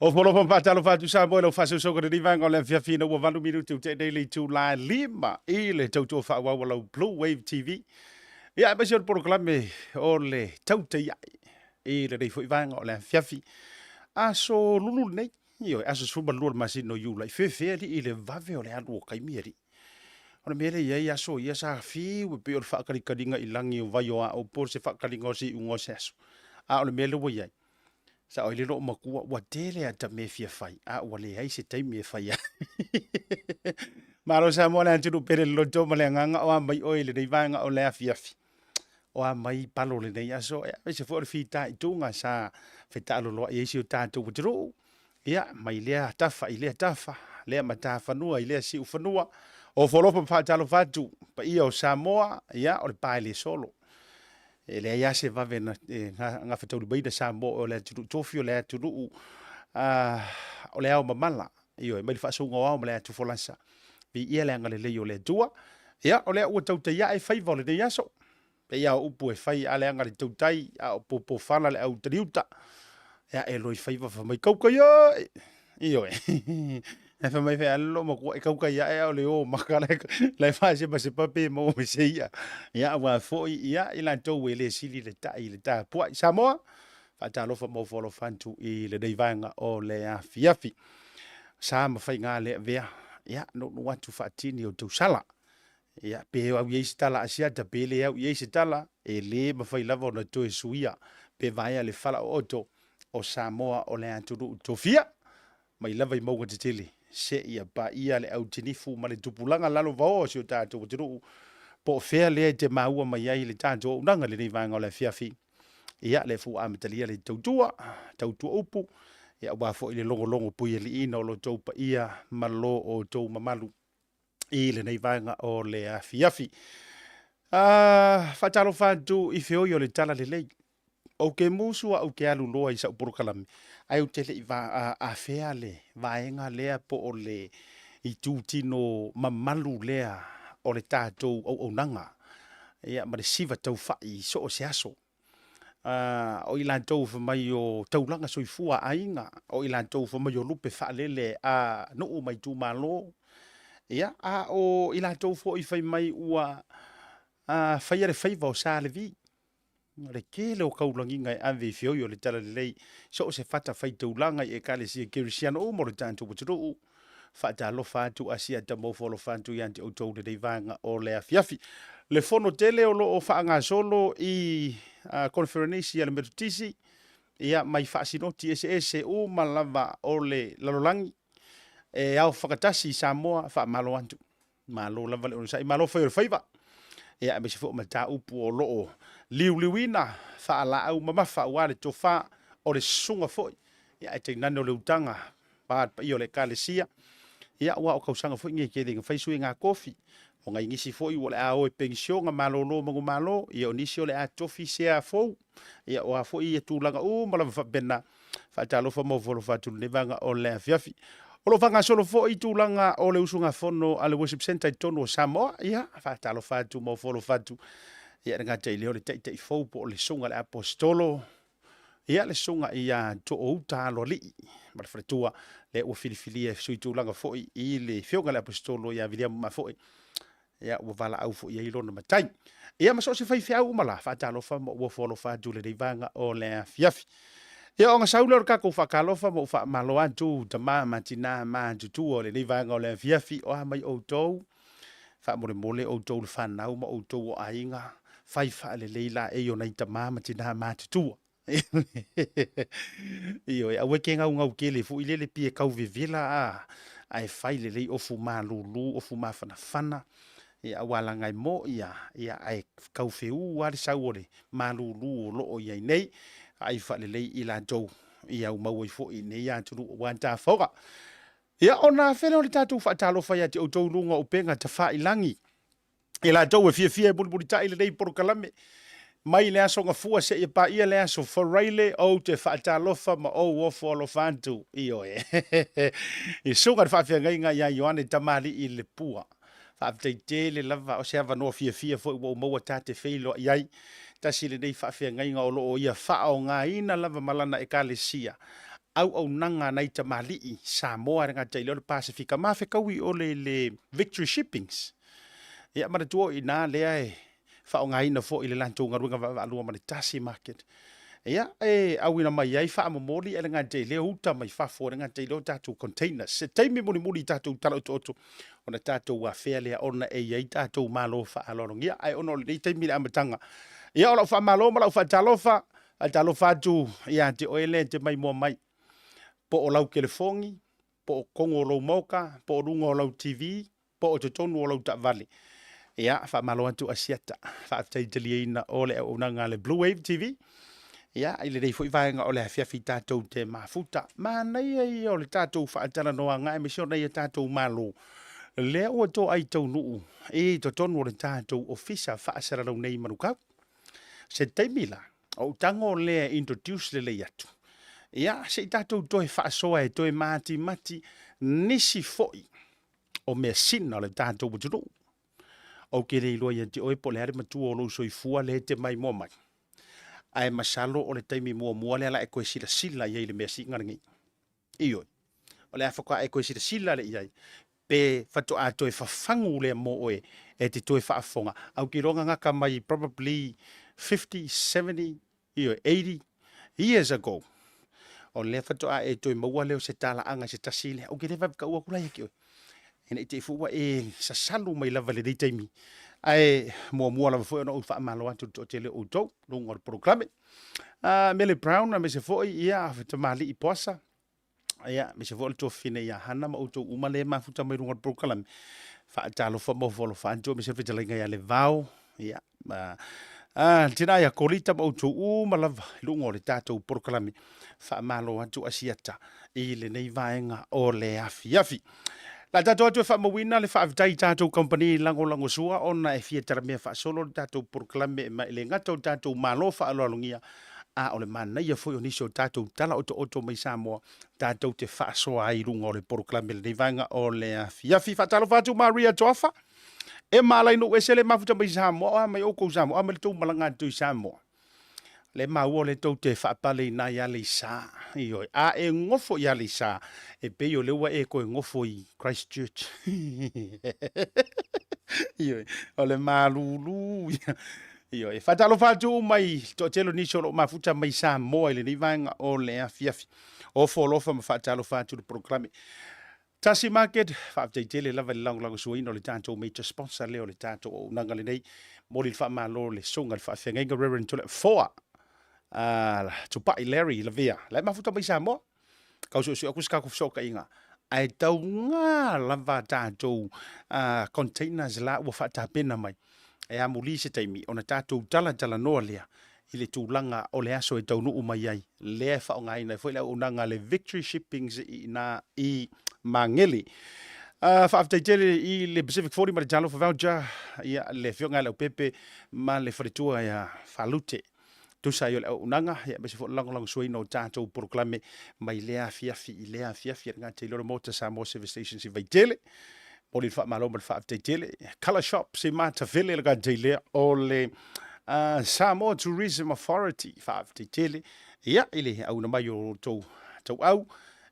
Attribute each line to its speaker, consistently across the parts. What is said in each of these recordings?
Speaker 1: O folofa ma faatalofa atu Samoa i lau faasoasoaga i lenei vaega o le afiafi ina ua 8 minute ua tea nei le itula e 5 i le tautua faaauau a lau Blue Wave TV. Ia, aemaise o le polokalame o le Tautai Ae i lenei foi vaega o le afiafi. Aso Lulu lenei, ioe, aso 12 o le masina o Iulai, fefe alii i le vave o le alu o taimi alii. O le mea lea e i ai aso ia sa fiu e pei o le faakalikaliga i lagi o vai o ao po o se faakaliga o se iuga o se aso. A o le mea lea ua i ai, sao ai le loomatua, ua tele ata mea e fia fai, a ua leai se taimi e fai ai. Malo Samoa le atunuu pele le loto ma le agaga o a mai oe i lenei vaega o le afiafi. O a mai palo lenei aso, e aemaise foi o le fitaituga sa fetaaloloai ai si o tatou atunuu. Ia, mai lea tafa i lea tafa, lea matafanua i lea siufanua, o folofa ma faatalofa atu, paia o Samoa, ia, o le pae le solo. E leai lava se vave na gafataulimaina Samoa o le atunuu tofi, o le atunuu o le ao mamala, ioe, mai le faasouga o ao ma le atufolasa. Viia le agalelei o le Atua. Ia, o lea ua tautai ae faiva o lenei aso. Pei lava o upu e fai a leaga le tautai, a o popofala le au taliuta. Ia, e loi faiva fai mai kaukai ae. Ioe. Ae fai mai fai loo matua e kaukai ae a o le o maka la e faasemasepa pe maua mai se i'a. Ia, aua foi ia i latou e le sili le ta'i i le tapuai. Samoa, faatalofa ma ofo alofa atu i lenei vaega o le afiafi. Sa ma faiga le avea, ia, nuunuu atu faatini o tausala. Ia, pe au i ai se tala a Asiata, pe le au i ai se tala, e le mafai lava ona toe suia pe vaea le falaooto o Samoa o le atunuu tofia mai lava i mauga tetele seia paia le au tinifu ma le tupulaga lalovaoa o si o tatou atunuu, po o fea lea e te maua mai ai le tatou auaunaga i lenei vaega o le afiafi. Ia, lea foi ua amatalia le tautua, tautua upu, ia aua foi le logologo puialiiina o lo outou paia ma lo outou mamalu i lenei vaega o le afiafi. Faatalofa atu i feoi o le talalelei. Ou te musu au te alu loa i sau polokalame, ae ou te le i afea le vaega lea po o le itutino mamalu lea o le tatou auaunaga, ia, ma le siva taufai i so o se aso. O i latou fai mai o taulaga soifua a aiga, o i latou fai mai o lupe faalele a nuu ma itumalo, ia, a o i latou foi fai mai ua faia le faiva o Sa Levi. O le tele o taulagiga e ave i feoi o le Talalelei, so o se fatafaitaulaga i Ekalesia Kerisiano uma o le tatou atunuu. Faatalofa atu Asiata ma ofo alofa atu ia te outou i lenei vaega o le afiafi. Le fono tele o lo o faagasolo i koneferenisi a le Metotisi, ia mai faasinoti eseese uma lava o le lalolagi e ao fakatasi i Samoa, faamalo atu. Malo lava le onosai, malo fai o le faiva. Ia, aemaise foi o mataupu o lo o liuliuina faalaau mamafa aua le tofa o le susuga foi, ia ae tainane o le utaga pa le paia o le Ekalesia. Ia, aua o tausaga foi nei e tele ina fai suiga tofi, o nai nisi foi ua o le a o e penisiona malolo manumalo, ia o nisi o le a tofi sea fou, ia o a foi ia tulaga uma lava faapena. Faatalofa ma ofo alofa atu i lenei vaega o le afiafi. O lo o faagasolo foi tulaga o le usugafono a le Worship Centre i totonu o Samoa. Ia, faatalofa atu ma ofo alofa atu. Ia, e le gata i lea o le taitai fou po o le susuga i le Aposetolo, ia, le susuga ia Toouta Aloalii ma le faletua, lea ua filifilia e sui tulaga foi i le afioga i le Aposetolo ia Viliamu Mafoe. Ia, ua valaau foi i ai lona matai. Ia, ma so o se faifeau uma la, faatalofa ma ou ofo alofa atu i lenei vaega o le afiafi. Ia, ona sau lea o le tatou faatalofa ma ou faamalo atu tama ma tina ma tutua o lenei vaega o le afiafi, o a mai outou, faamolemole outou le fanau ma outou o aiga, fai faalelei laei o nai tama ma tina matutua. Ioe, aua e te gaugau tele foi lele pei e tau vevela a, ae fai lelei ofu malulu, ofu mafanafana, ia aua leaga e mo'i a, ia ae tau feū lava le sau o le malulu o lo o i ai nei, vaai faalelei i latou ia aumau ai foi i nei atunuu aua tafaoga. Ia ona afe lea o le tatou faatalofa ia te outou i luga o upega tafailagi. I latou e fiafia e mulimulitai lenei polokalame, mai le aso Gafua seia paia le aso Faraile, ou te faatalofa ma ou ofo alofa atu, ioe. I susuga i le faafeagaiga ia Ioane Tamalii Lepua. Faafetai tele lava, o se avanoa fiafia foi ua ou maua ta te feiloai ai. Tasi lenei faafeagaiga o lo o ia faaaogaina lava ma lana ekalesia. Auaunaga a nai tamalii Samoa e le gata i lea o le Pasefika ma fetaui o le le Victory Shippings. Ia manatua o i ina lea e faaaogaina foi i le latou galuega vaavaalua ma le Tasi Market. Ia e auina mai ai faamomoli e le gata i lea o uta mai fafo e le gata i lea o tatou containers. Se taimi mulimuli i tatou tala otooto ona tatou afea lea ona e i ai tatou malo faaaloalogia. Ae ona o lenei taimi i le amataga, ia o lau faamalo ma lau faatalofa Faatalofa atu ia te oe lea e te maimoa mai, po o lau telefoni, po o totonu o lou maota, po o luga o lau TV, po o totonu o lau taavale. Ia, faamalo atu Asiata. Faafetai i le taliaina o le auaunaga a le Blue Wave TV. Ia, i lenei foi vaega o le afiafi tatou te mafuta. Manaia ia o le tatou faatalanoaga aemaise o nai a tatou malo lea ua toai taunuu i totonu o le tatou ofisa faasalalau nei i Manukau. Se taimi la, ou tago lea e introduce lelei atu, ia se i tatou toe faasoa e toe matimati nisi foi o measina o le tatou atunuu. Ou te le iloa ia te oe po o le a le matua o lou soifua lea e te maimoa mai, ae masalo o le taimi muamua lea o le a e toe silasila i ai i le measina lenei. Ioe, o le a faatoa e toe silasila lea i ai, pe faatoa toe fafagu lea mo oe e te toe faafofoga. Ae ou te iloa na gata mai probably 50, 70, ioe, 80 years ago. O lea faatoa e toe maua lea o se talaaga i se tasi lea. Ou te le vave taua atu la ia te oe. Ina i te i foi ua e sasalu mai lava i lenei taimi. Ae muamua lava foi ona ou faamalo atu i le toatele o outou, luga o le polokalame. Mele Brown aemaise foi ia tamalii Poasa, ia aemaise foi o le tuafafine ia Hana ma outou uma lea e mafuta mai luga o le polokalame. Faatalofa ma ofo alofa atu aemaise le fetalaiga ia Levao, ia ma le tina ia Kolita ma outou uma lava i luga o le tatou polokalame. Faamalo atu Asiata i lenei vaega o le afiafi. La tatou atu e faamauina le faafetai i tatou kamupani lagolagosua ona e fia talamea faasolo le tatou polokalame ma e le gata o tatou malo faaaloalogia, a o le manaia foi o nisi o tatou tala otooto mai Samoa tatou te faasoa ai i luga o le polokalame lenei vaega o le afiafi. Faatalofa atu Maria Toafa, e Malainuu ese le mafuta mai Samoa, o a mai outou Samoa, a mai le tou malaga atu i Samoa. Le maua o lea tou te faapale i ina i Aleisa. Ioe. A e nofo i Aleisa, e pei o lea ua e toe nofo i Christchurch. Ioe. O le malulu ia. Ioe. Faatalofa atu uma i le toatele o nisi o lo o mafuta mai Samoa i lenei vaega o le afiafi. Ofo alofa ma faatalofa atu i le polokalame. Tasi Market, faafetai tele lava i le lagolagosuaina o le tatou major sponsor lea o le tatou auaunaga lenei. Momoli le faamalo i le Susuga i le Faafeagaiga Reverend Toleafoa Tupai Larry Lavea, la e mafuta mai Samoa. Tau suesue atu se tatou fesootaiga, ae tauga lava tatou containers la ua faatapena mai. E amuli se taimi ona tatou talatalanoa lea i le tulaga o le aso e taunuu mai ai, lea e faaaogaina ai foi le auaunaga a le Victory Shippings i ina i Magele. Faafetai tele i le Pacific 40 ma le Talofa Voucher, ia, le Afioga ia Leaupepe ma le faletua ia Falute. Tusa ai o le auaunaga, ia, aemaise foi o le lagolagosuaina o tatou polokalame mai lea afiafi i lea afiafi, e le gata i lea o le Maota Samoa Service Stations i Vaitele. Momoli le faamalo ma le faafetai tele. Colour Shop se matafele le gata i lea o le Samoa Tourism Authority. Faafetai tele ia i le auina mai o outou tauau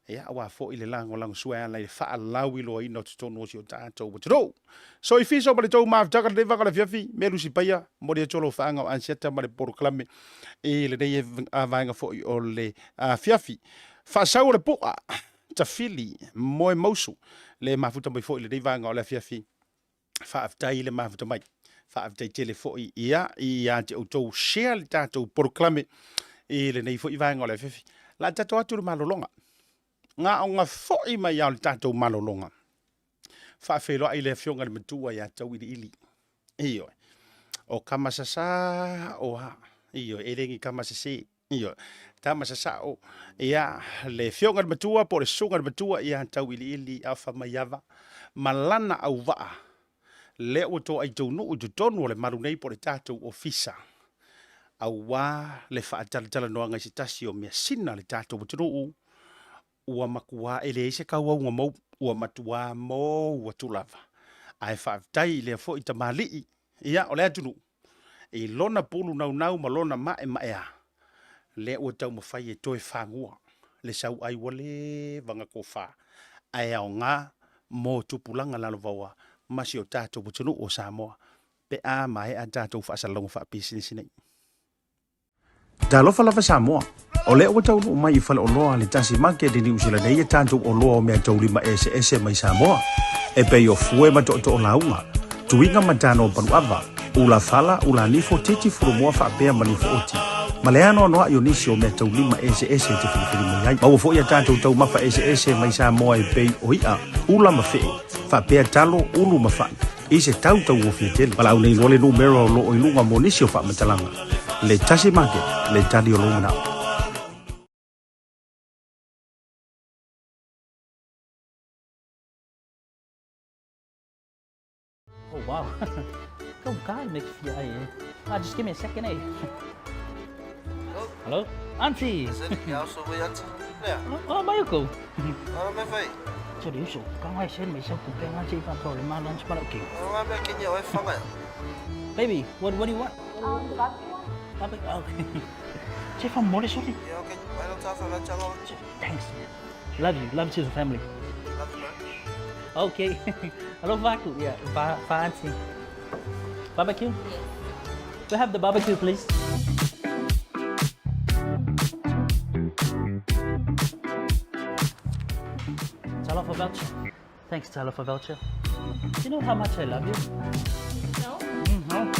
Speaker 1: ia aua foi le lagolagosua e ala i le faalauiloaina o totonu o si o tatou atunuu. Soifiso ma le tou mafutaga lenei vaega o le afiafi, me Lusi Paia, momoli atu alofaaga o Asiata ma le polokalame i lenei vaega foi o le afiafi. Faasau o le pu'a. Tafili, Moemausu, le mafuta mai foi i lenei vaega o le afiafi. Faafetai i le mafuta mai. Faafetai tele foi ia ia te outou share le tatou polokalame i lenei foi vaega o le afiafi. La tatou atu le malologa. Na ona foi mai lava o le tatou malologa. Faafeiloai i le afioga i le matua ia Tauiliili. Ioe. O tama sasā o a. Ioe, e le ni tama sese. Ioe, tama sasao. Ia, le afioga i le matua po o le susuga i le matua ia Tauiliili Afa Maiava ma lana auvaa lea ua toai taunuu i totonu o le malu nei po o le tatou ofisa aua le faatalatalanoaga i se tasi o measina a le tatou atunuu ua matuā e leai se tauauga mou, ua matuā mou atu lava. Ae faafetai i lea foi tamalii, ia, o le atunuu, i lona pulu naunau ma lona maemaea, lea ua taumafai e toe fagua. le sauai ua leva ona tofa, ae aoga mo tupulaga lalovaoa ma si o tatou atunuu o Samoa pe a maea tatou faasalalauga faapisinisi nei. Talofa lava Samoa, o lea ua taunuu mai i faleoloa a le Tasi Market i Niu Sila nei a tatou oloa o meataulima eseese mai Samoa, e pei o fue ma tootoo lauga, tuiga ma tano paluava, ula fala, ula nifo, titi fulumoa faapea ma nifo oti, ma le anoanoai o nisi o meataulima eseese e te filifili mai ai. Maua foi a tatou taumafa eseese mai Samoa e pei o i'a, ula ma fe'e, faapea talo, ulu ma fa'i, i se tau tauofie tele. Valaau nei loa le numera o lo o i luga mo nisi o faamatalaga. Le Tasi Market, le tali o lou manao.
Speaker 2: Oh wow. Kau kai make fia ai eh. Ah, just give me a second eh.
Speaker 3: Oh.
Speaker 2: Hello? Auntie.
Speaker 3: Ya so wei auntie. Lea.
Speaker 2: Oh, mai ko.
Speaker 3: Ara me fai.
Speaker 2: 这里手刚开始没收股票，我这一份做了嘛，lunch 不了给。
Speaker 3: O nga mea kenya o e whanga ya.
Speaker 2: Baby, what do you want?
Speaker 4: The barbecue one?
Speaker 2: Barbecue. Okay. 这份没得说的。
Speaker 3: Ya okay. Mai lo tafa la chalo.
Speaker 2: Thanks. Love you. Love to the family.
Speaker 3: Love you bro.
Speaker 2: Okay. Hello, Vaku. Yeah, va, va auntie. Barbecue?
Speaker 4: Yes.
Speaker 2: We have the barbecue, please. Talofa voucher. Thanks, Talofa voucher. Do you know how much I love you?
Speaker 4: No?
Speaker 2: Mm-hmm.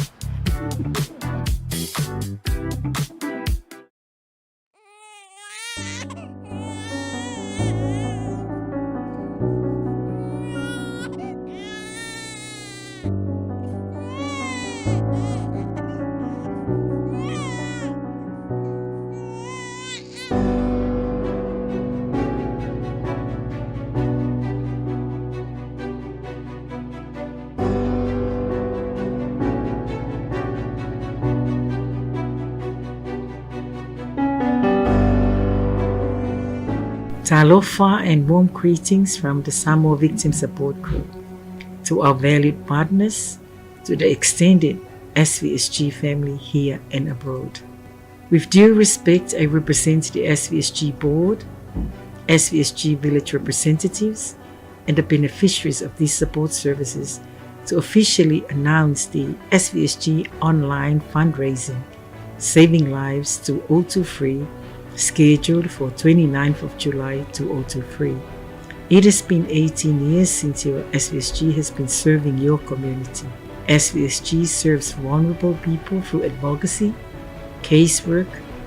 Speaker 5: Talofa and warm greetings from the Samoa Victim Support Group to our valued partners, to the extended SVSG family here and abroad. With due respect, I represent the SVSG board, SVSG village representatives, and the beneficiaries of these support services to officially announce the SVSG online fundraising, Saving Lives 2023, scheduled for 29th of July 2023. It has been 18 years since your SVSG has been serving your community. SVSG serves vulnerable people through advocacy, casework,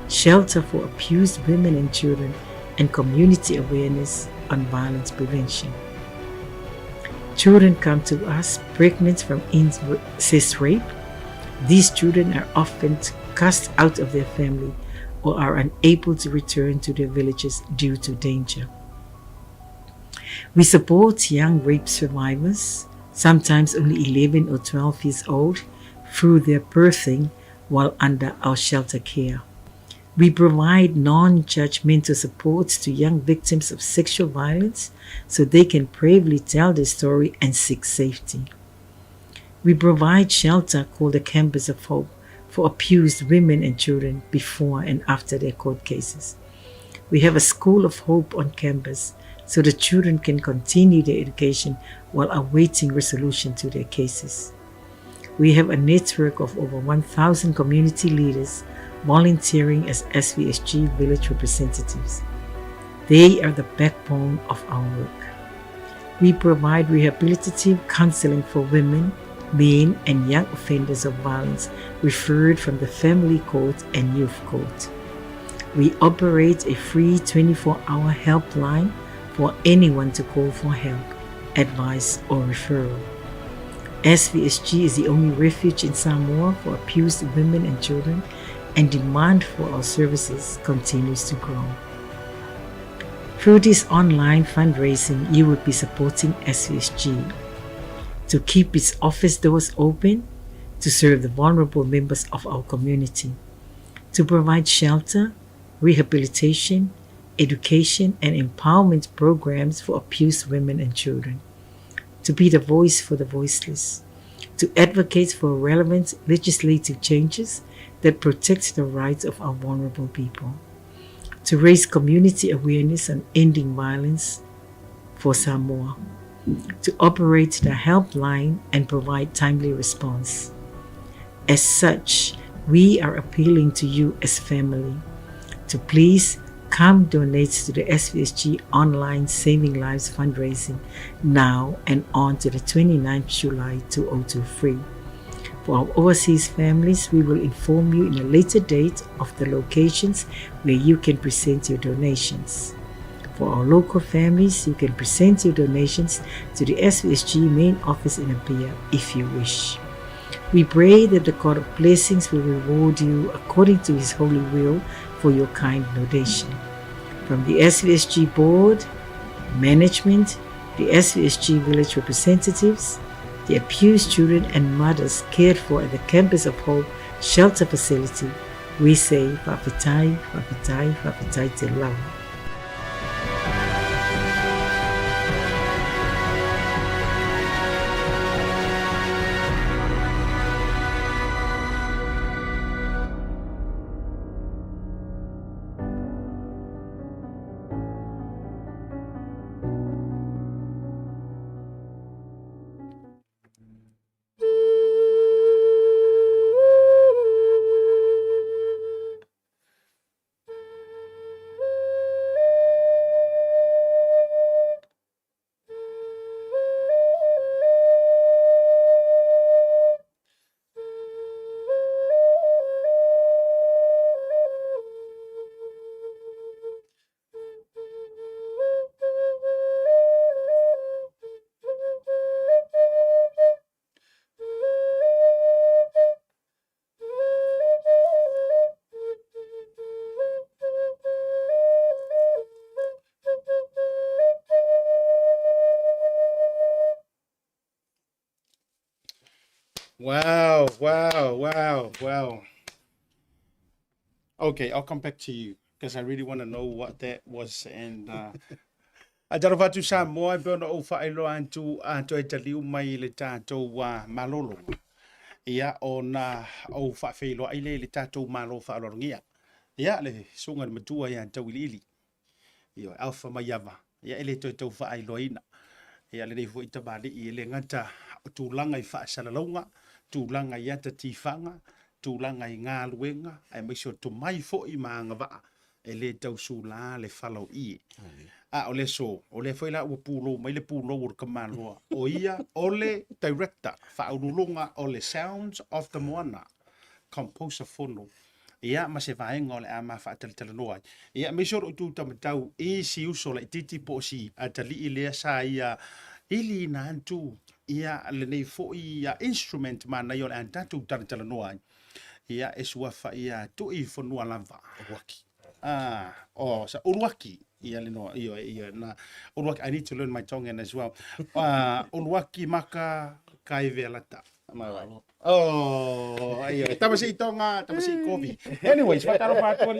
Speaker 5: shelter for abused women and children, and community awareness on violence prevention. Children come to us pregnant from incest rape. These children are often cast out of their family or are unable to return to their villages due to danger. We support young rape survivors, sometimes only 11 or 12 years old, through their birthing while under our shelter care. We provide non-judgmental support to young victims of sexual violence so they can bravely tell their story and seek safety. We provide shelter called the Campus of Hope for abused women and children before and after their court cases. We have a School of Hope on campus so the children can continue their education while awaiting resolution to their cases. We have a network of over 1,000 community leaders volunteering as SVSG village representatives. They are the backbone of our work. We provide rehabilitative counseling for women, men, and young offenders of violence referred from the family court and youth court. We operate a free 24-hour helpline for anyone to call for help, advice, or referral. SVSG is the only refuge in Samoa for abused women and children, and demand for our services continues to grow. Through this online fundraising, you will be supporting SVSG to keep its office doors open, to serve the vulnerable members of our community, to provide shelter, rehabilitation, education, and empowerment programs for abused women and children, to be the voice for the voiceless, to advocate for relevant legislative changes that protect the rights of our vulnerable people, To raise community awareness on ending violence for Samoa. To operate the helpline and provide timely response. As such, we are appealing to you as family to please come donate to the SVSG online Saving Lives fundraising now and on to the 29th July 2023. For our overseas families, we will inform you in a later date of the locations where you can present your donations. For our local families, you can present your donations to the SVSG main office in Apia if you wish. We pray that the God of blessings will reward you according to his holy will for your kind donation. From the SVSG board, management, the SVSG village representatives, the abused children and mothers cared for at the Campus of Hope shelter facility, we say Fa'afetai, Fa'afetai, Fa'afetai te lava.
Speaker 1: Wow, wow, wow, wow. Okay, I'll come back to you because I really want to know what that was. And uh, a talo fatu Samoa e pei ona ou faailoa atu a toe taliu mai i le tatou uh, malolo. Ia, ona ou faafeiloai lea i le tatou malo faaaloalogia. Ia, le susuga i le matua ia Tauiliili. Ioe, Alpha Maiava, ia e le toe tau faailoaina. Ia lenei foi tamalii e le gata o tulaga i faasalalauga, tulaga i ata tifaga, tulaga i galuega, aemaise o tomai foi ma agavaa e le tau sula le fala o ie. A o le aso, o lea foi la ua pulou mai le pulou o le tamaloa, o ia o le director, faauluuluga o le Sounds of the Moana, composer fono ia ma se vaega o le a ma faatalatalanoa ai. Ia aemaise o lou itu tamatau i si uso laitiiti po o si atalii lea sa ia iliina atu ia lenei foi ia instrument manaia o le a tatou talatalanoa ai. Ia e suafa ia Tuifonua lava.
Speaker 6: Uluaki.
Speaker 1: Ah, oh, sa Uluaki. Ia le noa, ia, ia, na, Uluaki, I need to learn my Tongan as well. Uluaki maka kaivelata. Am I right? Oh, ai, ai. Tama si Tonga, tama si Kovi. Anyways, whakaro whātua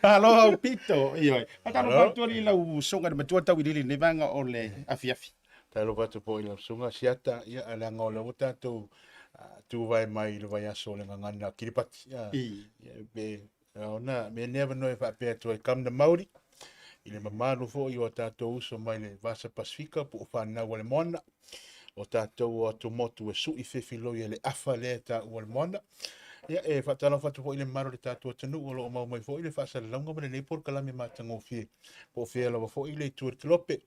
Speaker 1: Alo au pito, ioi. Whakaro whātua li lau songa ni matua tau i lili ne vanga o le afiafi.
Speaker 6: Talo whatu po i lau sunga siata, ia a leanga o le o tātou tūvae mai i le vaiaso o le ngangana Kiripati. Ia, ia, be, ona, me nea no e whaapea atu ai kamna Maori, i le mamalu foi o tātou uso mai le Vasa Pasifika po o whanau o le moana. O tātou o atu motu e sui fefiloi e le afa lea e tāua le moana. Ia, e whaatalofa atu foi i le mamalu o le tātou atunuu o lo o mau mai foi le faasalalauga ma lenei polokalame matagofie. Po o fea lava foi le itu o le kelope.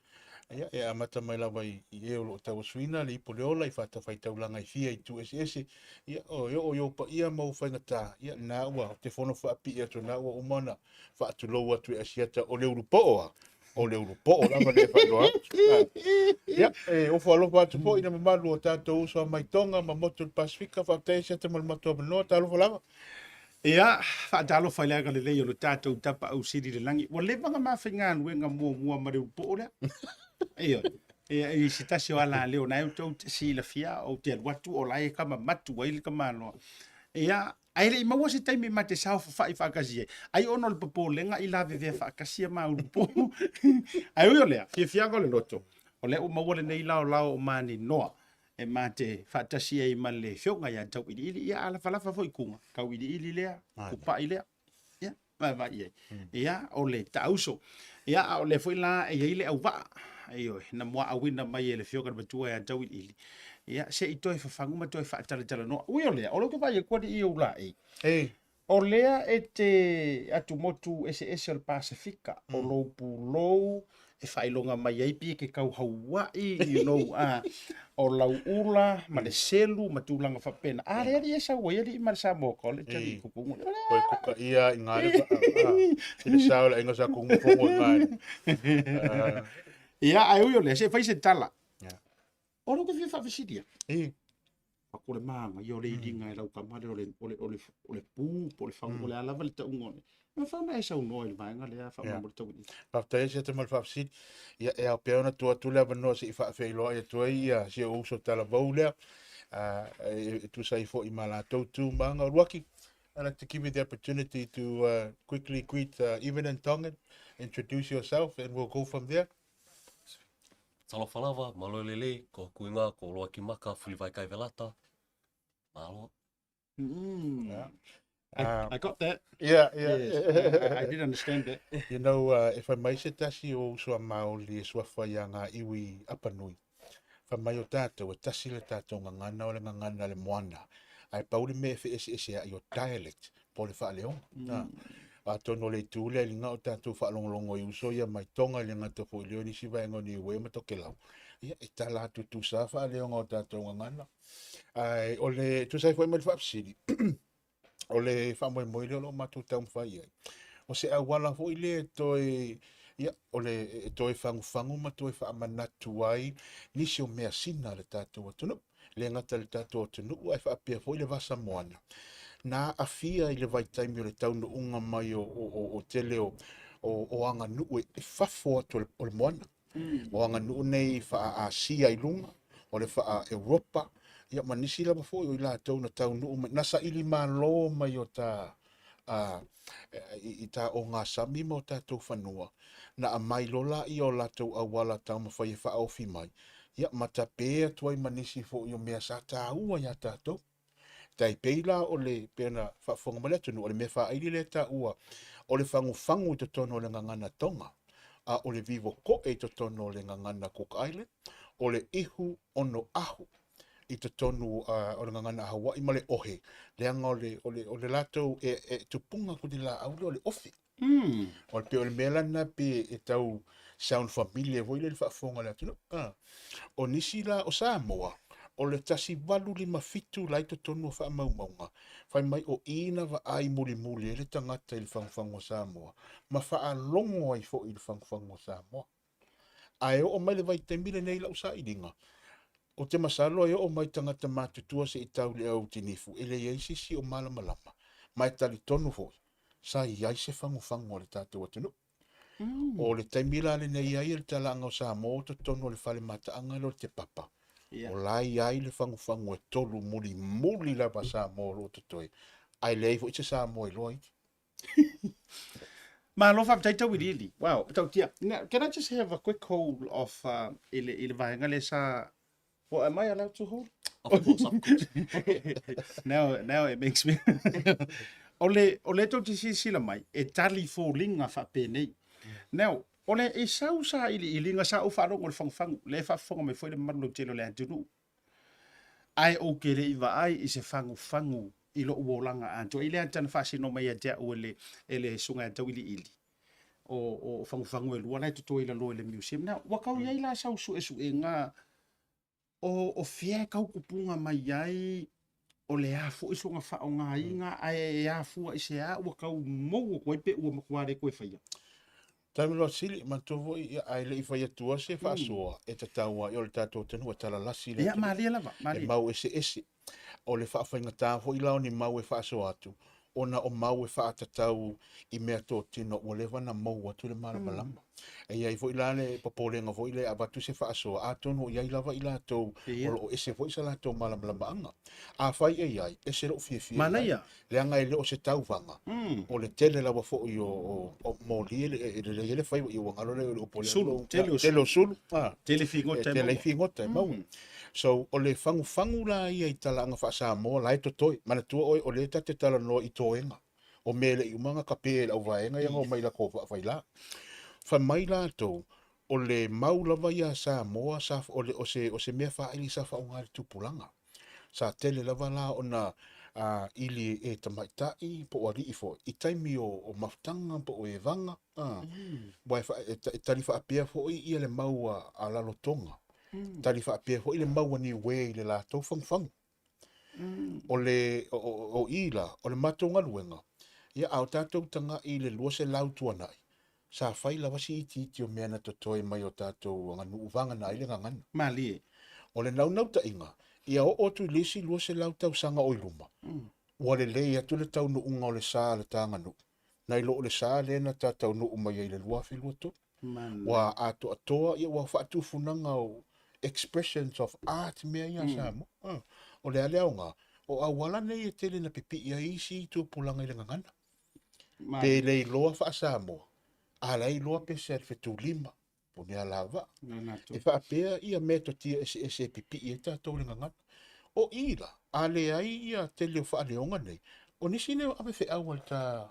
Speaker 6: Ia, e amata mai lava i, i e o lo o tauasuina le ipo le ola i fatafaitaulaga e fia i itu eseese. Ia, o e oo i ou paia ma ou faigata, ia, lena ua te fono faapii atu, lena ua uma ona faatulou atu e Asiata o le ulupoo a. O le ulupoo lava lea e faailoa atu. Ia, e ofo alofa atu foi i le mamalu o tatou uso a mai Tonga ma motu o le Pasifika, faafetai Asiata mo le matou avanoa, talofa lava.
Speaker 1: Ia, faatalofa i le agalelei o le tatou Tapaau Sili i le lagi. Ua leva ona ma faigaluega muamua ma le ulupoo lea. Ioe. Ia, i se tasi o alaleo na e outou te silafia, ou te alu atu o la e kamamatu ai le tamaloa. Ia, ae le i maua se taimi ma te saofafai faatasi ai, ai ona o le popolega i lavevea faatasi a ma ulupoo. Ae ui o lea, fiafiaga o le loto, o lea ua maua lenei laolao o maninoa e ma te faatasi ai ma le afioga ia Tauiliili. Ia, a lafalafa foi kuga, Tauiliili lea, kupai lea. Ia. Vaavaai i ai. Ia, o le taauso. Ia, a o lea foi la e i ai le auvaa. Ioe, na muaauina mai e le Afioga i le Matua ia Tauiliili. Ia, se i toe fafagu ma toe faatalatalanoa. Ui o lea, o lea ou te vaai atu alii i ou laei.
Speaker 6: Ei.
Speaker 1: O lea e te atumotu eseese o le Pasefika, o lou pulou e faailoga mai ai pei e te tau Haua'i, you know, a, o lau ula ma le selu ma tulaga faapena. A le alii e sau ai alii ma le Samoa College alii kukugu.
Speaker 6: Koe kuka ia i ngā rewa, i le sao le ainga sa kumu fongo i ngā rewa.
Speaker 1: Ia, ae ui o lea, se i fai se tala. O lou te fia faafesilia.
Speaker 6: I.
Speaker 1: A ko le maga ia o le iliga e lau tama lea o le, o le, o le, o le pu po o le fagu, o le a lava le tauga o le. E mafai ona e saunoa i le vaega lea faamolemole Tauiliili.
Speaker 6: Faafetai e Siata mo le faafesili. Ia, e ao pea ona tuu atu le avanoa se i faafeiloai atu ai ia si ou uso talavou lea, e tusa ai foi ma latou tu ma aga. Luaki, I'd like to give you the opportunity to quickly greet Evan and Tongan, introduce yourself and we'll go from there.
Speaker 7: Talofa lava, malo lelei, ko hoku ingoa, ko Loaki Maka, Fulivai Kaivelata. Malo.
Speaker 1: Mm. I got that.
Speaker 6: Yeah, yeah.
Speaker 1: Yes, I did understand that.
Speaker 6: You know, e whai mai se tasi o uso a Māori e suafa i a ngā iwi apanui. Whai mai o tātou, e tasi le tātou ngangana o le ngangana le moana. Ae pau le mea e whaeseese ai o dialect, po o le faaleoga. Atonu o le itu lea i luga o tatou faalogologo i uso ia mai Tonga i le gata foi lea o nisi vaega o Niue ma Tokelau. Ia, e tala atu tusa faaleoga o tatou gagana. Ae o le tusa ai foi ma le faafesili, o le faamoemoe lea o lo o matou taumafai i ai. O se auala foi lea e toe, ia, o le e toe fagufagu ma toe faamanatu ai nisi o measina a le tatou atunuu. Le gata i le tatou atunuu ae faapea foi le vasa moana. Na aafia i le vaitaimi o le taunuuga mai o, o, o, o tele o, o, o aganuu e fafo atu o le, o le moana. O aganuu nei faa-Asia i luga, o le faa-Europa, ia ma nisi lava foi o i latou na taunuu mai, na saili malo mai o ta a, i, i ta ogasami ma o tatou fanua, na aumai loa laia o latou auala taumafai e faaofi mai, ia ma tape atu ai ma nisi foi o mea sa taua iā tatou. Tai pei la o le, pei ona faafofoga mai le atunuu, o le mea faaili lea e taua, o le fagufagu i totonu o le gagana Tonga, a o le vivo koe i totonu o le gagana Cook Island, o le ihu ono ahu i totonu o le gagana a Hawaii ma le ohe, leaga o le, o le, o le latou e, e tupuga atu le laau lea o le ofi. O le pei o le mea la lena pe e tau sound familiar foi lea i le faafofoga a le atunuu. Ah. O nisi la o Samoa, o le 1857 la i totonu o faamaumauga, fai mai o i na vaai mulimuli ai le tagata i le fagufagu o Samoa, ma faalogo ai foi i le fagufagu o Samoa. Ae oo mai le vaitaimi lenei i lau sailiga, ou te masalo e oo mai tagata matutua se i tau i le au tinifu, e leai se isi o malamalama, ma e talitonu foi, sa i ai se fagufagu a le tatou atunuu. O le taimi la lenei i ai le talaaga o Samoa o totonu o le fale mataaga lea o le Te Papa, o la e i ai le fagufagu e tolu mulimuli lava Samoa o lo o totoe, ae leai foi se Samoa iloa iki.
Speaker 1: Malo faafetai Tauiliili. Wow, tautia. Now, can I just have a quick hold of i le, i le vaega lea sa Well, am I allowed to hold?
Speaker 7: Of course, of course.
Speaker 1: Now, now it makes me... o le, o le tou te silasila mai, e tali foliga faapenei. Now, o le e sau sa iliiliga sa ou faalogo i le fagufagu, lea e faafofoga mai foi le mamalu lautele o le atunuu. Ae ou te le i vaai i se fagufagu i lou olaga atoa. I le ata na faasino mai ia te au e le, e le susuga ia Tauiliili, o, o fagufagu e lua la e totoe i lalo i le museum. Now, ua kau i ai la sau suesuega o, o fea e kau kupuga mai ai, o le a foi sona faaaogaina, ae e afua i se a ua kau mou atu ai pe ua matua le toe faia.
Speaker 6: Taimi loa sili, manatua foi, ia, ae le i fai atua se faasoa e tatau ai o le tatou atunuu e talalasi le
Speaker 1: Ia,
Speaker 6: atunuu.
Speaker 1: malie lava,
Speaker 6: E
Speaker 1: malie.
Speaker 6: mau eseese. O le faafaigata foi la o ni mau e faasoa atu, ona o mau e faatatau i meatotino ua leva ona mou atu le malamalama. E i ai foi la le popolega foi lea e avatu se faasoa, atonu o i ai lava i latou o lo o ese foi sa latou malamalamaaga. Afai e i ai, ese lou fiafia i ai,
Speaker 1: Manaia.
Speaker 6: leaga e le o se tauvaga, o le tele lava foi o moli e lelei ai le faiva, ia ua galo lea i le upu lea.
Speaker 1: Sulu, tele o
Speaker 6: Tele o sulu.
Speaker 1: Tele figota e
Speaker 6: Tele
Speaker 1: maua.
Speaker 6: figota e maua. So, o le fagufagu la ia i talaaga faa-Samoa la e totoe. Manatua oe, o lea ta te talanoa i toega. O mea e le i uma ona kape e le auvaega ia na omai i latou vaa faila. Fai mai latou, o le mau lava ia a Samoa sa, o le, o se, o se mea faaili sa faaaoga e le tupulaga. Sa tele lava la ona a, ili e tamaitai po o alii foi i taimi o, o mafutaga po o evaga, a, aua e, fa, e, e tali faapea foi ia le mau a, a Lalotoga. Tali faapea foi le mau a Niue i le latou fagufagu. O le, o, o, o i la, o le matou galuega, ia a o tatou taga'i i le 200 tuanai, sa fai lava si itiiti o mea na totoe mai o tatou aganuu vagana ai le gagana.
Speaker 1: Malie.
Speaker 6: O le naunautaiga, ia oo atu i le isi 200 tausaga o i luma, ua lelei atu le taunuuga o le sa a le ta aganuu, nai lo o le sa lea na ta taunuu mai ai i le 2023. Ua atoatoa, ia ua faatufunaga o expressions of art mea ia a Samoa. Ah, o le a le aoga, o auala nei e tele na pipii ai isi tupulaga i le gagana. Pe le iloa faa-Samoa, a la e iloa pese a le fetulima, pone alavaa. E faapea ia metotia eseese e pipii ai tatou i le gagana. O i la, a leai ia tele o faaleoga nei, o nisi nei o ave feau a le ta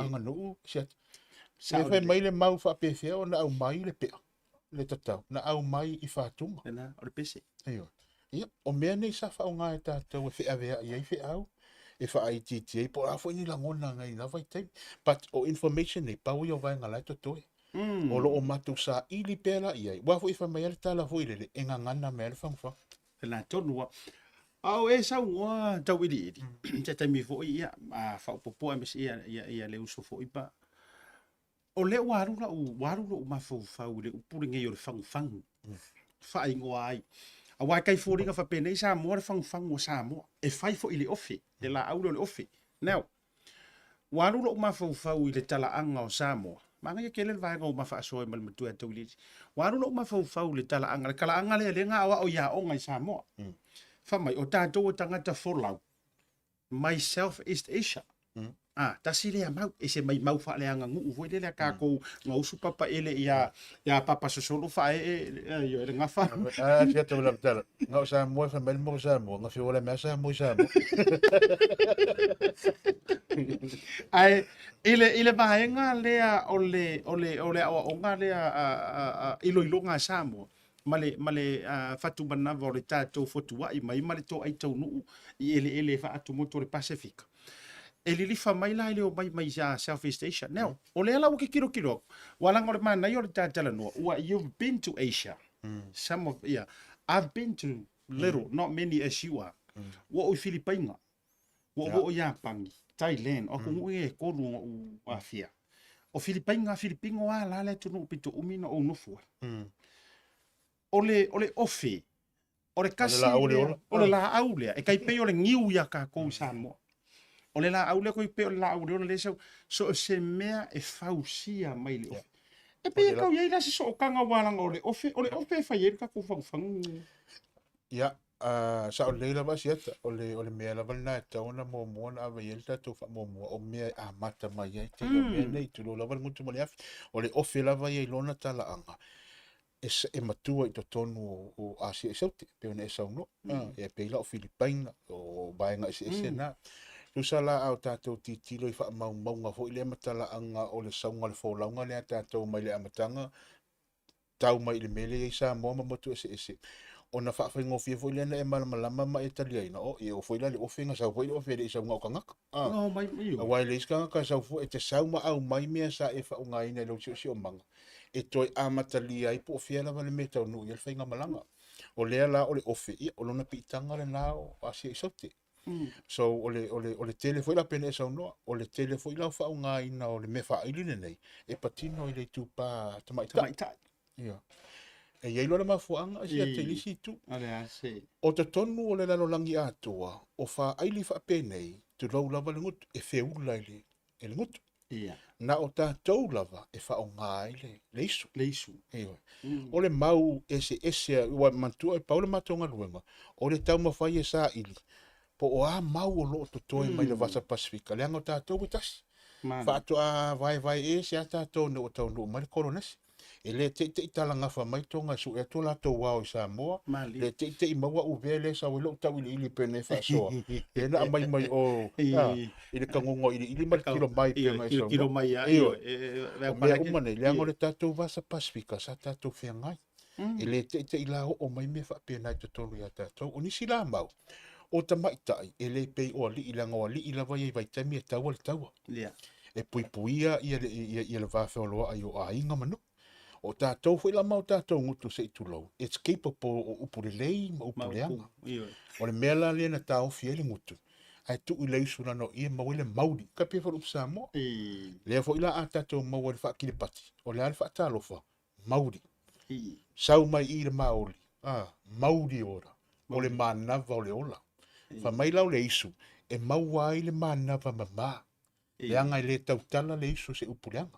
Speaker 6: aganuu, siaki. Se fai mai le mau faapefea ona aumai le pea, le tatau, na aumai i Fatuga.
Speaker 1: Lena, o le pese.
Speaker 6: Ioe. Ia, o mea nei sa faaaoga e tatou e feaveai ai feau, e faaitiitia ai, po o a foi ni lagona i na vaitaimi. But o information nei, pau ia o vaega la e totoe. O lo o matou saili pea la i ai. Aua foi e fai mai lava le tala foi lele, e gagana mai lava le fagufagu.
Speaker 1: Lena tonu lava. A o e saunoa tauiliili, se taimi foi ia, a faaopoopo aemaise ia, ia, ia le uso foi pa. O lea ua alu lau, ua alu lou mafaufau i le upu lenei o le fagufagu, faaigoa ai. Aua e tai foliga faapenei Samoa le fagufagu o Samoa, e fai foi i le ofe, le laau lea o le ofe. Now, Ua alu lou mafaufau i le talaaga o Samoa. Manaia tele le vaega ua ma faasoa ai ma le matua ia Tauiliili. Ua alu lou mafaufau i le talaaga, le talaaga lea lea na aoao i aoga i Samoa. Fai mai, o tatou o tagata folau mai South East Asia. Ah, tasi lea mau, e se mai mau faaleaganuu foi lele a tatou gausu papaele ia ia papa sosolo faaee e le gafa.
Speaker 6: Ah, sia tau la tala. Nga o Samoa fai mai le mo Samoa, nga fiola mea Samoa i Samoa.
Speaker 1: Ae i le i le vaega lea o le o le o le aoaoga lea a a a iloiloga a Samoa ma le ma le fatumanava o le tatou fotuai mai ma le toai taunuu i eleele e faatumotu o le Pasefika. E lilifa mai la i le omai mai ia Southeast Asia. Now, o lea la ua tilotilo atu, ua leaga o le manaia o le ta talanoa, ua you've been to Asia. Some of, yeah, I've been to little, not many as you are. Ua oo i Filipaina, ua oo i Iapani, Thailand, o atunuu ia e tolu ona ou aafia. O Filipaina, Filipino lava la le atunuu pito umi ona ou nofo ai. O le, o le ofe, O le kasi lea, o le laau lea, e tai pei o le niu iā tatou i Samoa. O le laau lea koi pei o le laau le ola lea sau, so o se mea e fausia mai le ofe. E pei e tau i ai la se sootaga aua leaga o le ofe, o le ofe e fai ai le tatou fagufagu.
Speaker 6: Ia, sao lelei lava Asiata, o le, o le mea lava lena e tatau ona muamua ona ave i ai le tatou faamuamua, o mea e amata mai ai tele o mea nei, tulou lava le gutu ma le afi. O le ofe lava ia i lona talaaga, e, e matua i totonu o, o Asia i Saute, pei ona e saunoa. E pei la o Filipaina, o vaega eseese na. Tusa la a o tatou tilotilo i faamaumauga foi lea ma talaaga o le sauga o le folauga lea a tatou mai le amataga tau mai i le mea lea e i ai Samoa ma motu eseese, ona faafaigofie foi lea ona e malamalama ma e taliaina, oh, e oo foi la i le ofe, na sau foi le ofe e le i sau na o tagata. Ah.
Speaker 1: No, mai, io.
Speaker 6: Aua e leai se tagata e sau fua, e te sau ma aumai mea sa e faaaogaina i lou siosiomaga, e toe amatalia ai po o fea lava le mea e taunuu i ai le faigamalaga. O lea la o le ofe, ia, o lona piitaga lena o Asia i Saute. So, o le, o le, o le tele foi la pei ona e saunoa, o le tele foi la o faaaogaina o le mea faaili lenei, e patino i le itupa tamaitai.
Speaker 1: Tamaitai.
Speaker 6: Ia. E i ai loa le mafuaaga e siata i le isi itu.
Speaker 1: O le a se.
Speaker 6: O totonu o le lalolagi atoa, o faaili faapenei, tulou lava le gutu, e feula i le, e le gutu.
Speaker 1: Ia.
Speaker 6: Na o tatou lava e faaaoga ai le, le isu.
Speaker 1: Le isu.
Speaker 6: Ioe. O le mau eseese, ua manatua e pau le matou galuega, o le taumafai e saili, po o a mau o lo o totoe mai le Vasa Pasifika, leaga o tatou e tasi.
Speaker 1: Mana.
Speaker 6: Faatoa vaevae ese lava tatou ina ua taunuu mai le kolonesi. E le teʻiteʻi talagafa mai Toga e suʻe atu o latou ao i Samoa, le teʻiteʻi maua uvea lea e sau ai lou tauiliili pei ona e faasoa, lea na aumai mai o, a, i le tagoga o iliili ma le tilo mai pei ona e saunoa. Ioe. O mea uma nei, leaga o le tatou vasa Pasefika sa tatou feagai. E le teʻiteʻi la oo mai mea faapena i totonu ia tatou. O nisi la mau, o tamaitai e le pei o alii leaga o alii lava ia i vaitaimi e taua le taua. E puipuia ia le, ia, ia le va feoloai o aiga ma nuu. O tatou foi la ma o tatou gutu se i tulou, it's capable o upu lelei ma upu leaga. O le mea la lea na taofi ai le gutu, ae tuu i le usu lana o i e maua ai le mauli. Ka pei foi le upu Samoa. Lea foi la a tatou maua i le faakilipati, o le a le faatalofa, mauli. Sau mai i le maoli, a, mauli ola, o le manava o le ola. Fai mai la o le isu, e maua ai le manava mama. Leaga e le tautala le isu se upu leaga.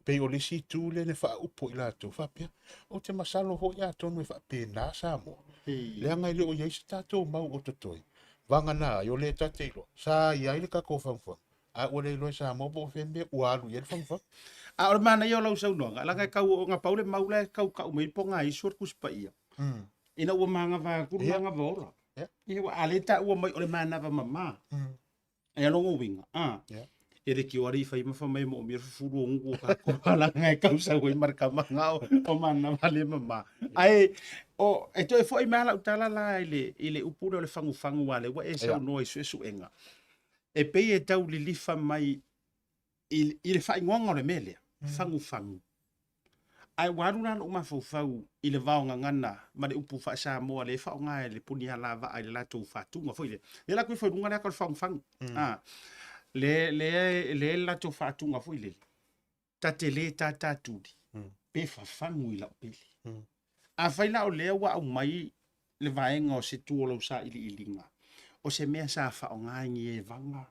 Speaker 6: Pei o le isi itu lea na faaupu i latou faapea, ou te masalo foi atonu e faapena Samoa. Leaga e le o i ai se tatou mau o totoe, vagana ai o lea ta te iloa, sa i ai le tatou fagufagu, a ua le iloa e Samoa po o fea mea ua alu i ai le fagufagu.
Speaker 1: A o le manaia o lau saunoaga, leaga e tau, na pau le mau la e tau tau mai po o nai isu o le Tusi Paia, ina ua manava atu le manava ola. Ia, a lea e taua mai o le manava mama. E alogo uiga, a, e le kio ari fai ma fa mai mo mi fufulu o nguku o kako ala ngai kau sau ai marka manga o o mana vale mama. Ai o e toe foi mai ala utala la i le i le upu lea o le fangufangu a le ua e saunoa i suesuega. E pei e tau lilifa mai i, i le faaigoaga o le mea lea, fangufangu. Ae ua alu la lou mafaufau i le vaogagana ma le upu faa-Samoa lea e faaaoga e le punialavaa i le latou faatuga foi lea. Lea la ifo i luga le ata o le fagufagu. Ah, le le le le latou faatuga foi lele. Ta te le tātātuli pe fafagu i lau pele. Afai la o lea ua aumai le vaega o se tu o lau sailiiliga, o se mea sa faaaoga i ni evaga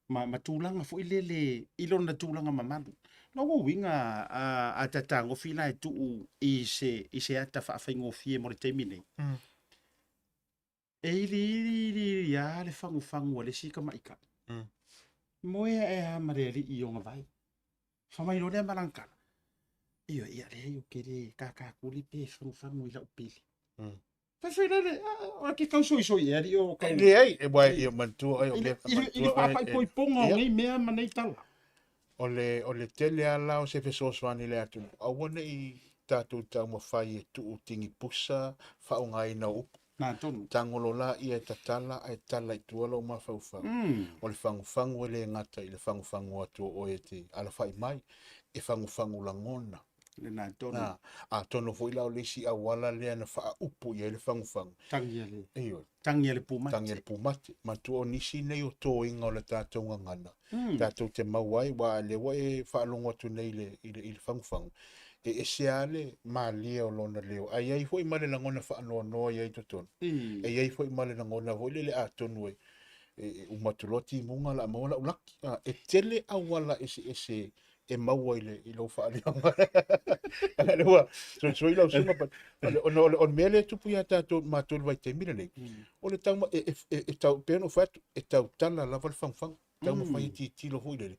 Speaker 1: ma, ma tulaga foi lele i lona tulaga mamalu. Lona uiga a, a ta tagofi la e tuu i se, i se ata faafaigofie mo le taimi nei, e iliili iliili lava le fagufagu a le isi tamaitai. Moe ae lava ma le alii i ona vai. Fai mai loa lea ma lana tala, Ioe, ia leai ou te le kākākuli pe fagufagu i lau pele. Fai lele, o ke kausoisoi ea alii o kau...
Speaker 6: Leai, e uae ia manatua oe o mea
Speaker 1: I le faapaipoipoga o nei mea ma nei tala.
Speaker 6: O le, o le tele lava la o se fesoasoani i le atunuu, aua ne i tatou taumafai e tuu tigipusa faaaogaina o upu.
Speaker 1: Nā tonu.
Speaker 6: Tagolo laia e tatala ae tala i tua lou mafaufau. O le fagufagu e le gata i le fagufagu atu o oe e te alafai mai, e fagufagu lagona.
Speaker 1: Lena tonu.
Speaker 6: Nā, atonu foi la o le isi auala lea na faaupu i ai le fagufagu.
Speaker 1: Tangi a le,
Speaker 6: Ioe.
Speaker 1: tangi a le pumate.
Speaker 6: Tangi a le pumate. Manatua o nisi nei o toiga o le tatou gagana, tatou te maua ai, aua lea ua e faalogo atu nei i le, i le, i le fagufagu, e ese lava le malie o lona leo, ae i ai foi ma le lagona faanoanoa i ai i totonu. E i ai foi ma le lagona foi lele atonu e, e uma atu loa timuga o le a maua lau laki. E tele auala eseese e maua i le i lou faaleoga. Lea ua soisoi lau susuga but o le ona o le o le mea lea e tupu ia tatou matou i le vaitaimi lenei, o le tauma e e e e tau pei ona ou fai atu, e tautala lava le fagufagu. Taumafai e tilotilo foi lele,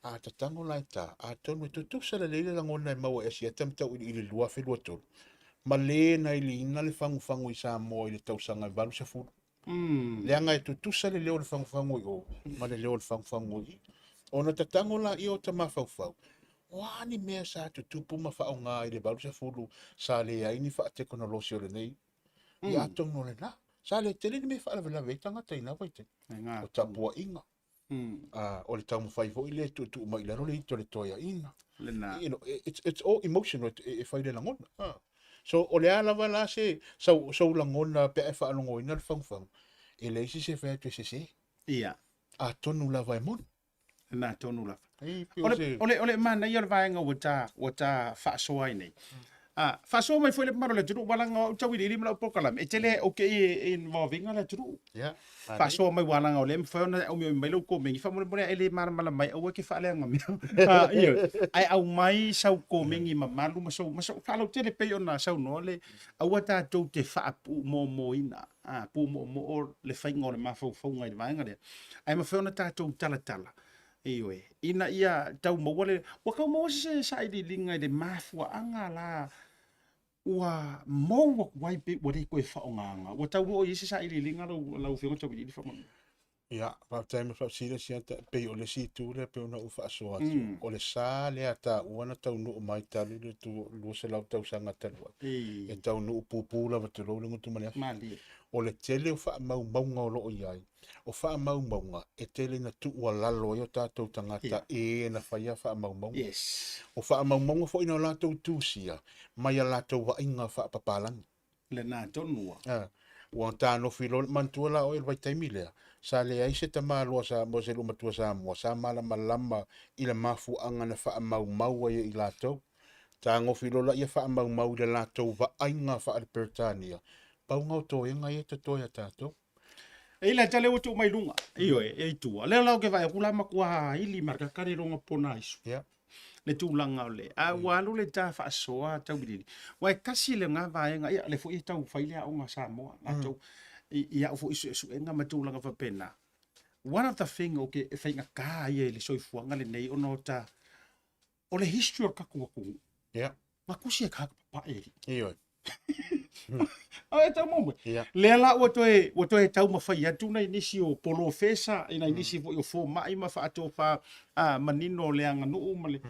Speaker 6: a tatago la e ta, atonu e tutusa lelei le lagona e maua e Asiata ma Tauiliili i le 2023, ma le na iliina le fagufagu i Samoa i le tausaga e 80. Leaga e tutusa le leo o le fagufagu i o ma le leo o le fagufagu i i. Ona tatago laia o ta mafaufau, o a ni mea sa tutupu ma faaaoga i le 80 sa leai ni faatekonolosi o lenei? Ia atonu o lena. Sa le tele ni mea e faalavelave ai tagata i na vaitaimi. O tapuaiga, o le taumafai foi lea e tuutuu mai i lalo le ito o le toeaina.
Speaker 1: Lena.
Speaker 6: You know, it's all emotional e fai le lagona. So, o le a lava la se sau, sou lagona pe a e faalogoina le fagufagu, e leai se isi e fai atu e sese.
Speaker 1: Ia.
Speaker 6: Atonu lava e moni.
Speaker 1: Lena tonu lava.
Speaker 6: Ei, pei
Speaker 1: O
Speaker 6: o
Speaker 1: le,
Speaker 6: se...
Speaker 1: o le, o le manaia o le vaega ua ta, ua ta faasoa ai nei. A, faasoa mai foi le mamalu o le atunuu, aua leaga o au tauiliili ma lau polokalame, e tele ou te i involve ina le atunuu.
Speaker 6: Yeah, manaia.
Speaker 1: Faasoa mai aua leaga o lea e mafai ona aumai mai lau komeni, faamolemole a e le malamalama ai, aua e te faaleaga mea. A, ioe. Ae aumai sau komeni mamalu ma sou, ma sou faalautele pei ona saunoa le, aua tatou te faapuumomoina, a, puumoomoo le faiga o le mafaufauga i le vaega lea. Ae mafai ona tatou talatala. Ioe, ina ia tau maua le, ua tau maua se sailiiliga i le mafuaaga la ua mou atu ai pe ua le toe faaaogaina. Ua tau oo i ai se sailiiliga lau, lau Afioga Tauiliili faamolemole.
Speaker 6: Ia, faafetai mo le faafesili Asiata, e pei o le isi itu lea pei ona ou faasoa atu, o le sa lea a taua na taunuu mai talu le 200 tausaga talu ai, e taunuu pupu lava tulou le gutu ma le afi.
Speaker 1: Malie.
Speaker 6: O le tele o faamaumauga o lo o i ai, o faamaumauga e tele ina tuualalo ai o tatou tagata e na faia faamaumauga.
Speaker 1: Yes.
Speaker 6: O faamaumauga foi na latou tusia mai a latou vaaiga faapapalagi.
Speaker 1: Lena tonu ua.
Speaker 6: A, ua tanofi loa, manatua la oe i le vaitaimi lea, sa leai se tamaloa Samoa, se loomatua Samoa, sa malamalama i le mafuaaga na faamaumau ai e i latou. Tagofi loa laia faamaumau i le latou vaaiga faale-Peretania, pau gaotoega ia e totoe a tatou.
Speaker 1: E i la lea ua tuu mai luga, ioe, e i tua. Lea la ou te vaai atu la matua ili ma le kakale longa pona isu.
Speaker 6: Yeah.
Speaker 1: Le tulaga o le, a ua alu le ta faasoa Tauiliili. Aua e tasi lena vaega, ia lea foi e tau fai le aoga a Samoa latou i au foi suesuega ma tulaga faapena. One of the thing ou te e faigata ia i le soifuaga lenei ona o ta o le history o le tatou atunuu.
Speaker 6: Yeah.
Speaker 1: Na tusi e tagata papae alii.
Speaker 6: Ioe.
Speaker 1: A e tau maua mai.
Speaker 6: Yeah.
Speaker 1: Lea la ua toe ua toe taumafai atu nai nisi o polofesa i nai nisi foi o fomai ma faatofa a manino o le aganuu ma le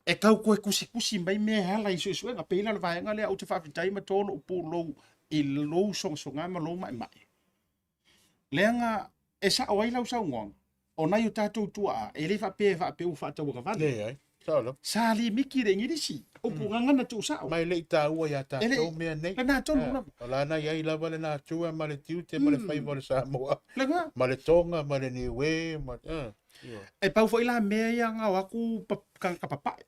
Speaker 1: e tau toe tusitusi mai mea e ala i suesuega. Pei la o le vaega lea ou te faafetai ma to lou pulou i lou sogasoga ma lou maemae. Leaga e sao ai lau saunoaga, o nai o tatou tuaa, e le faapea e faapea ua faatauagavale.
Speaker 6: Leai, sao lava.
Speaker 1: Sa limiti le Igilisi, upu gagana tuusao.
Speaker 6: Ma e le i taua ia
Speaker 1: E
Speaker 6: tatou
Speaker 1: le i,
Speaker 6: mea nei.
Speaker 1: lena tonu lava.
Speaker 6: O la na i ai lava lena atua ma le tiute ma le faiva o le Samoa,
Speaker 1: Lena.
Speaker 6: ma le Tonga, ma le Niue, ma, ioe.
Speaker 1: E pau foi la mea ia na o atu tagata papae,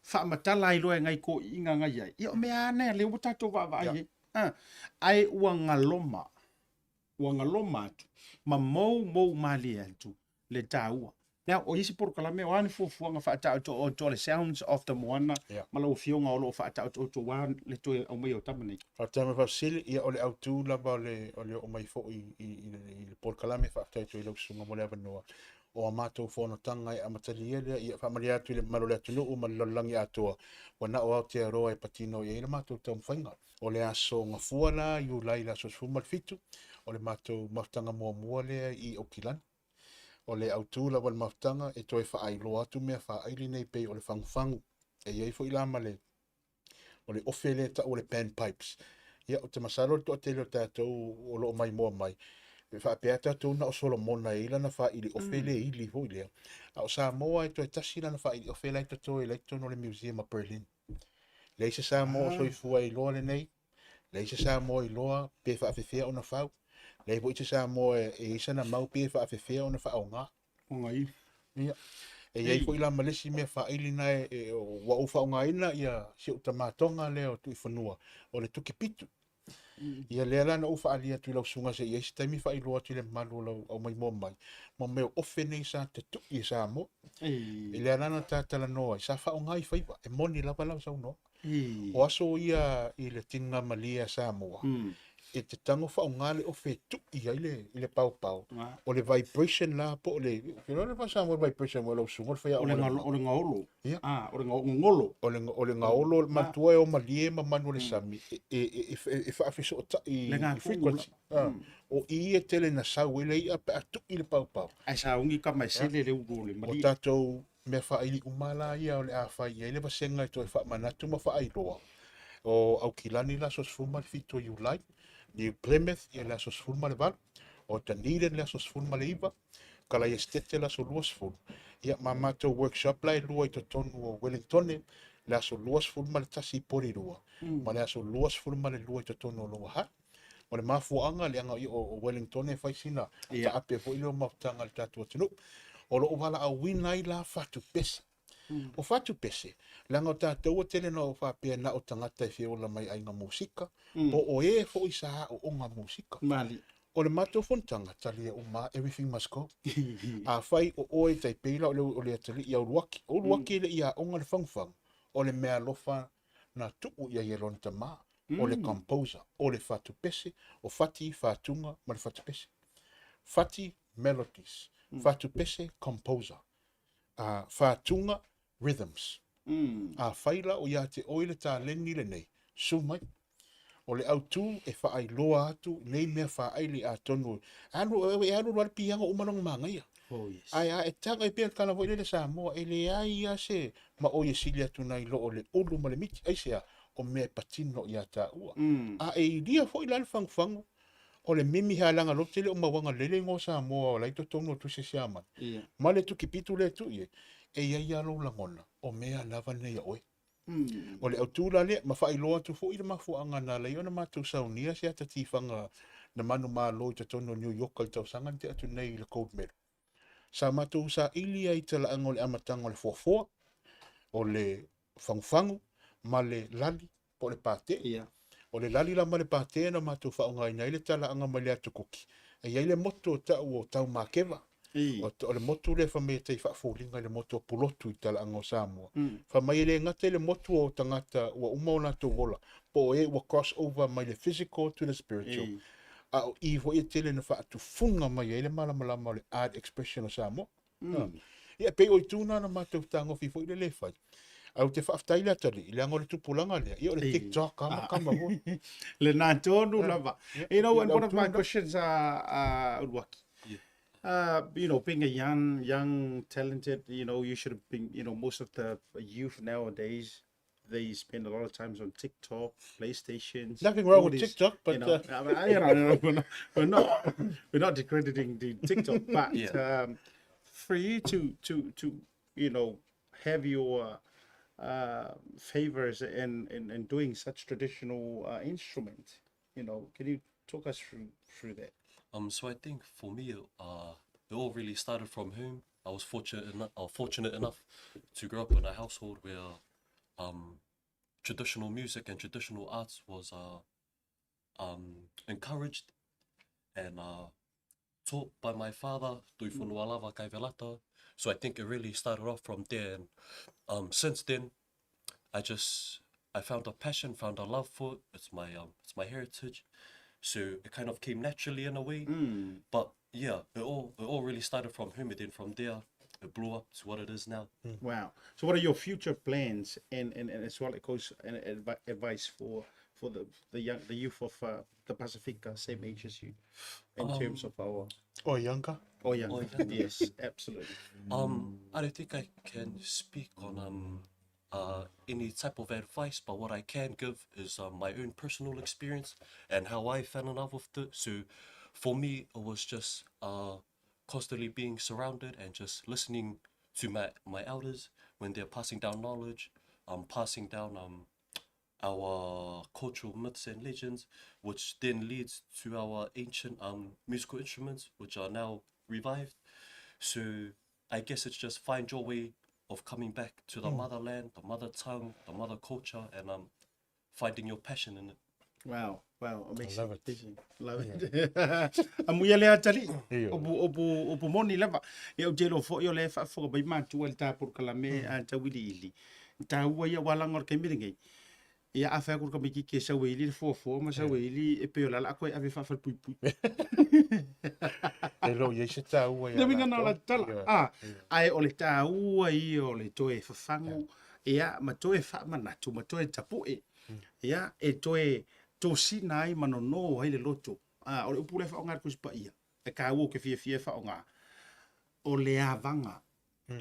Speaker 1: faamatala ai loa e nai toeaiina na i ai. Ia o mea lava na lea ua tatou vaavaai ai. Ae ua galoma, ua galoma atu ma moumou malie atu le taua. Now, o isi polokalame, o a ni fuafuaga faataotooto a le Sounds of the Moana ma lau Afioga o lo o faataotooto aua le toe aumaia o tama nei?
Speaker 6: Faafetai mo le faafesili, ia o le autu lava o le o le oo mai foi i le polokalame, faafetai atu i lau susuga mo le avanoa. O a matou fonotaga e amatalia lea, ia faamalie atu i le mamalu o le atunuu ma le lalolagi atoa, ua na o Aotearoa e patino i ai le matou taumafaiga. O le aso Gafua la, Iulai i le aso 17, o le matou mafutaga muamua lea i Aukilani. O le autu lava o le mafutaga e toe faailoa atu mea faaili nei pei o le fagufagu. E i ai foi la ma le o le ofe lea e tau o le pan pipes. Ia, ou te masalo le toatele o tatou o lo o maimoa mai, e faapea tatou na o Solomona e i ai lana faaili ofe le ili foi lea. A o Samoa e toe tasi lana faaili ofe la e totoe la i totonu o le Museum o Berlin. Leai se Samoa o soifua iloa lenei, leai se Samoa iloa pe faafefea ona fau, leai foi se Samoa e i ai sana mau pe faafefea ona faaaoga. Ia. E i ai foi la ma le isi mea faaili na e, ua ou faaaogaina ia si ou tamatoga lea o Tuifanua, o le tukipitu. Ia lea la na ou faaalia atu i lau susuga se i ai se taimi faailoa atu i le mamalu o lau aumaimoa mai, ma mea o ofe nei sa tatui e Samoa. I lea la na ta talanoa ai, sa faaaoga i faiva, e moni lava lau saunoaga. O aso ia i le tinigamalie a Samoa, e te tago faaaoga le ofe e tui ai le, i le paopao. O le vibration la po o le, ke loa le faa-Samoa le vibration mo lau susuga o le faiaoga
Speaker 1: O le, o le gaolo.
Speaker 6: Ia.
Speaker 1: Ah, o le gogolo.
Speaker 6: O le, o le gaolo, manatua e o malie ma manu o le sami, e faafesootai i frequency. O i e tele na sau ai le i'a pe a tui le paopao.
Speaker 1: Ae sauni tama e sele le ulu o le malie.
Speaker 6: O tatou mea faaili uma la ia o le a fai i ai le vasega e toe faamanatu ma faailoa. O Aukilani le aso 17 o Iulai, New Plymouth ia le aso 18, o Dunedin le aso 19, Kalaiestete le aso 20, ia ma matou workshop la e lua i totonu o Wellingtone le aso 21 i Porirua, ma le aso 22 i totonu o Lower Hutt. O le mafuaaga leaga o Wellingtone e fai sina taape foi lea o mafutaga a le tatou atunuu. O lo o valaauina ai la fatupese. O fatupese, leaga o tatou ua tele na o faapea na o tagata e feola mai aiga musika, po o e foi sa aooga musika. O le matou fonotaga, talia uma, everything must go. Afai o oe tai pei la o le, o le atalii a Uluaki. O Uluaki e le i aoga le fagufagu, o le meaalofa na tuu i ai e lona tama, o le composer, o le fatupese, o fati, fatuga ma le fatupese. Fati, melodies. Fatupese, composer. Fatuga, rhythms. Afai la o ia te oe le taleni lenei, susu mai. O le autu e faailoa atu nei mea faaili atonu alu e alu loa le piano uma lona manaia.
Speaker 1: Oh, yes.
Speaker 6: Ae a e taga e pei o le tala foi lele Samoa e leai lava se maoi e sili atu nai lo o le ulu ma le miti. Aisea? O mea e patino ia taua. A e ilia foi la le fagufagu o le mimi halaga loa tele o mauaga lele igoa o Samoa o la e i totonu o tusi a Siamani. Ma le tukipitu lea e tuu i ai, e i ai lava lou lagona o mea lava nei a oe. O le autu la lea, ma faailoa atu foi le mafuaaga na ala ai ona matou saunia se ata tifaga na manumalo i totonu o New York i le tausaga na tea atu nei i le Gold Medal. Sa matou saili ai i talaaga o le amataga o le foafoa, o le fagufagu ma le lali po o le pate. O le lali la ma le pate na matou faaaogaina ai le talaaga mai le atu kuki. E i ai le motu o tau o Taumakeva. O le motu lea fai mai e tai faafoliga i le motu o Pulotu i talaaga o Samoa. Fai mai e le gata i le motu o tagata ua uma o latou ola, po o e ua cross over mai le physical to the spiritual. A o i foi e tele na faatufuga mai ai le malamalama o le art expression o Samoa. Ia, e pei o itu na na matou fetagofi foi le le fai. Ae ou te faafetai i le atalii, leaga o le tupulaga lea, ia o le TikTok lava ma kama foi.
Speaker 1: Lena tonu lava. You know, and one of my questions, Uluaki, you know, being a young, young, talented, you know, you should have been, you know, most of the youth nowadays, they spend a lot of times on TikTok, PlayStations.
Speaker 6: Nothing wrong
Speaker 1: all
Speaker 6: with
Speaker 1: these,
Speaker 6: TikTok, but
Speaker 1: you know, I mean, you know, we're not, we're not, we're not discrediting the TikTok, but for you to you know have your favors in doing such traditional instrument, you know, can you talk us through that?
Speaker 7: So I think for me, it all really started from home. I was fortunate enough to grow up in a household where traditional music and traditional arts was encouraged and taught by my father, Tuifonualava Kaivelata. So I think it really started off from there. And since then, I found a passion, found a love for it. It's my heritage. So it kind of came naturally in a way. But yeah, it all really started from home, and then from there, it blew up to what it is now.
Speaker 1: Wow. So what are your future plans and as well, of course, and advice for the youth of the Pacific, same age as you, in terms of our
Speaker 6: Or younger.
Speaker 1: Oh, younger.
Speaker 7: Or younger.
Speaker 1: Yes, absolutely.
Speaker 7: I don't think I can speak on any type of advice, but what I can give is my own personal experience and how I fell in love with it. So for me, it was just constantly being surrounded and just listening to my elders when they're passing down knowledge, passing down our cultural myths and legends, which then leads to our ancient musical instruments, which are now revived. So I guess it's just find your way of coming back to the motherland, the mother tongue, the mother culture, and finding your passion in it.
Speaker 1: Wow, amazing.
Speaker 6: Love it.
Speaker 1: Amazing. Love it. Amuia lea tali,
Speaker 6: Iyo.
Speaker 1: o pu moni lava. E o te lo fo i o le whaafoka bai mātua le tāpuru kalame a tawili ili. Tā ua ia walanga o le kaimiri ngai. Ia a whea kuru kamiki ke sau e ili le fōfō, ma sau e ili e peo lala ako e ave whaafal pui pui.
Speaker 6: E lo iai se tāua ia
Speaker 1: Le winga na la
Speaker 6: latou.
Speaker 1: tala. Ah, ai o le tāua i o le toe whawhangu, ia ma toe whaamanatu, ma toe tapu e. Ia e toe tōsina ai manono ai le loto. Ah, o le upu le whaonga le kusipa ia. E kā ua ke fia fia whaonga. O le avanga.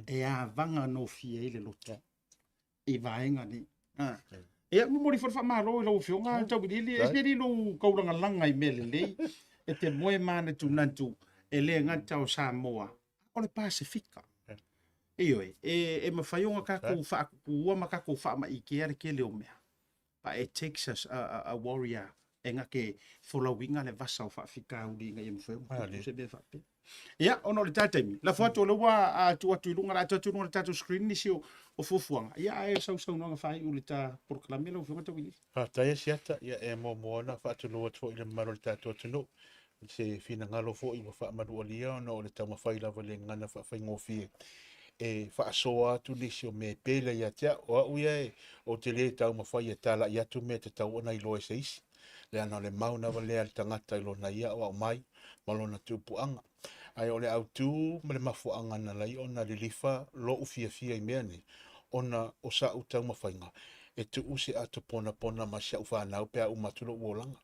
Speaker 1: E avanga no fia i le loto. I vaenga ni. Ah. Ia, mo mori whare whamaro i lau whionga, tau ili, e se lo kauranga langa i mele lei, e te moe mana tu nantu, e le ngata o Samoa. O le Pasifika. Ioe, e mawhaionga kako whaakukua ma kako whaama i ke are ke leo mea. But it takes us a warrior e ngake folawinga le vasa o whaafika uri ngai e mwhaionga.
Speaker 6: Ah, le.
Speaker 1: Se mea whape. Ia, ona o le tātaimi. La fuatu o le wā a tu atu i lunga, la atu atu i lunga le tātou screen nisi o fuafuaga. Ia, ai sau sau noanga whai u le tā porokalame lau whionga tau ili.
Speaker 6: Faafetai e Siata, ia e muamua ona faatulou atu foi i le mamalu o le tatou atunuu. Se finagalo foi ua faamalualia ona o le taumafai lava le gagana faafaigofie e faasoa atu nisi o mea e pele ia te au. O au ia e ou te lē taumafai e tala'i atu mea tatau ona iloa e se isi. Leaga o le mau lava lea a le tagata i lona ia aoao mai ma lona tupuaga. Ae o le autu ma le mafuaaga na ala ai ona lilifa lo'u fiafia i mea nei, ona o sa'u taumafaiga e tuu se ato ponapona ma si a'u fanau pe a uma atu lo'u olaga.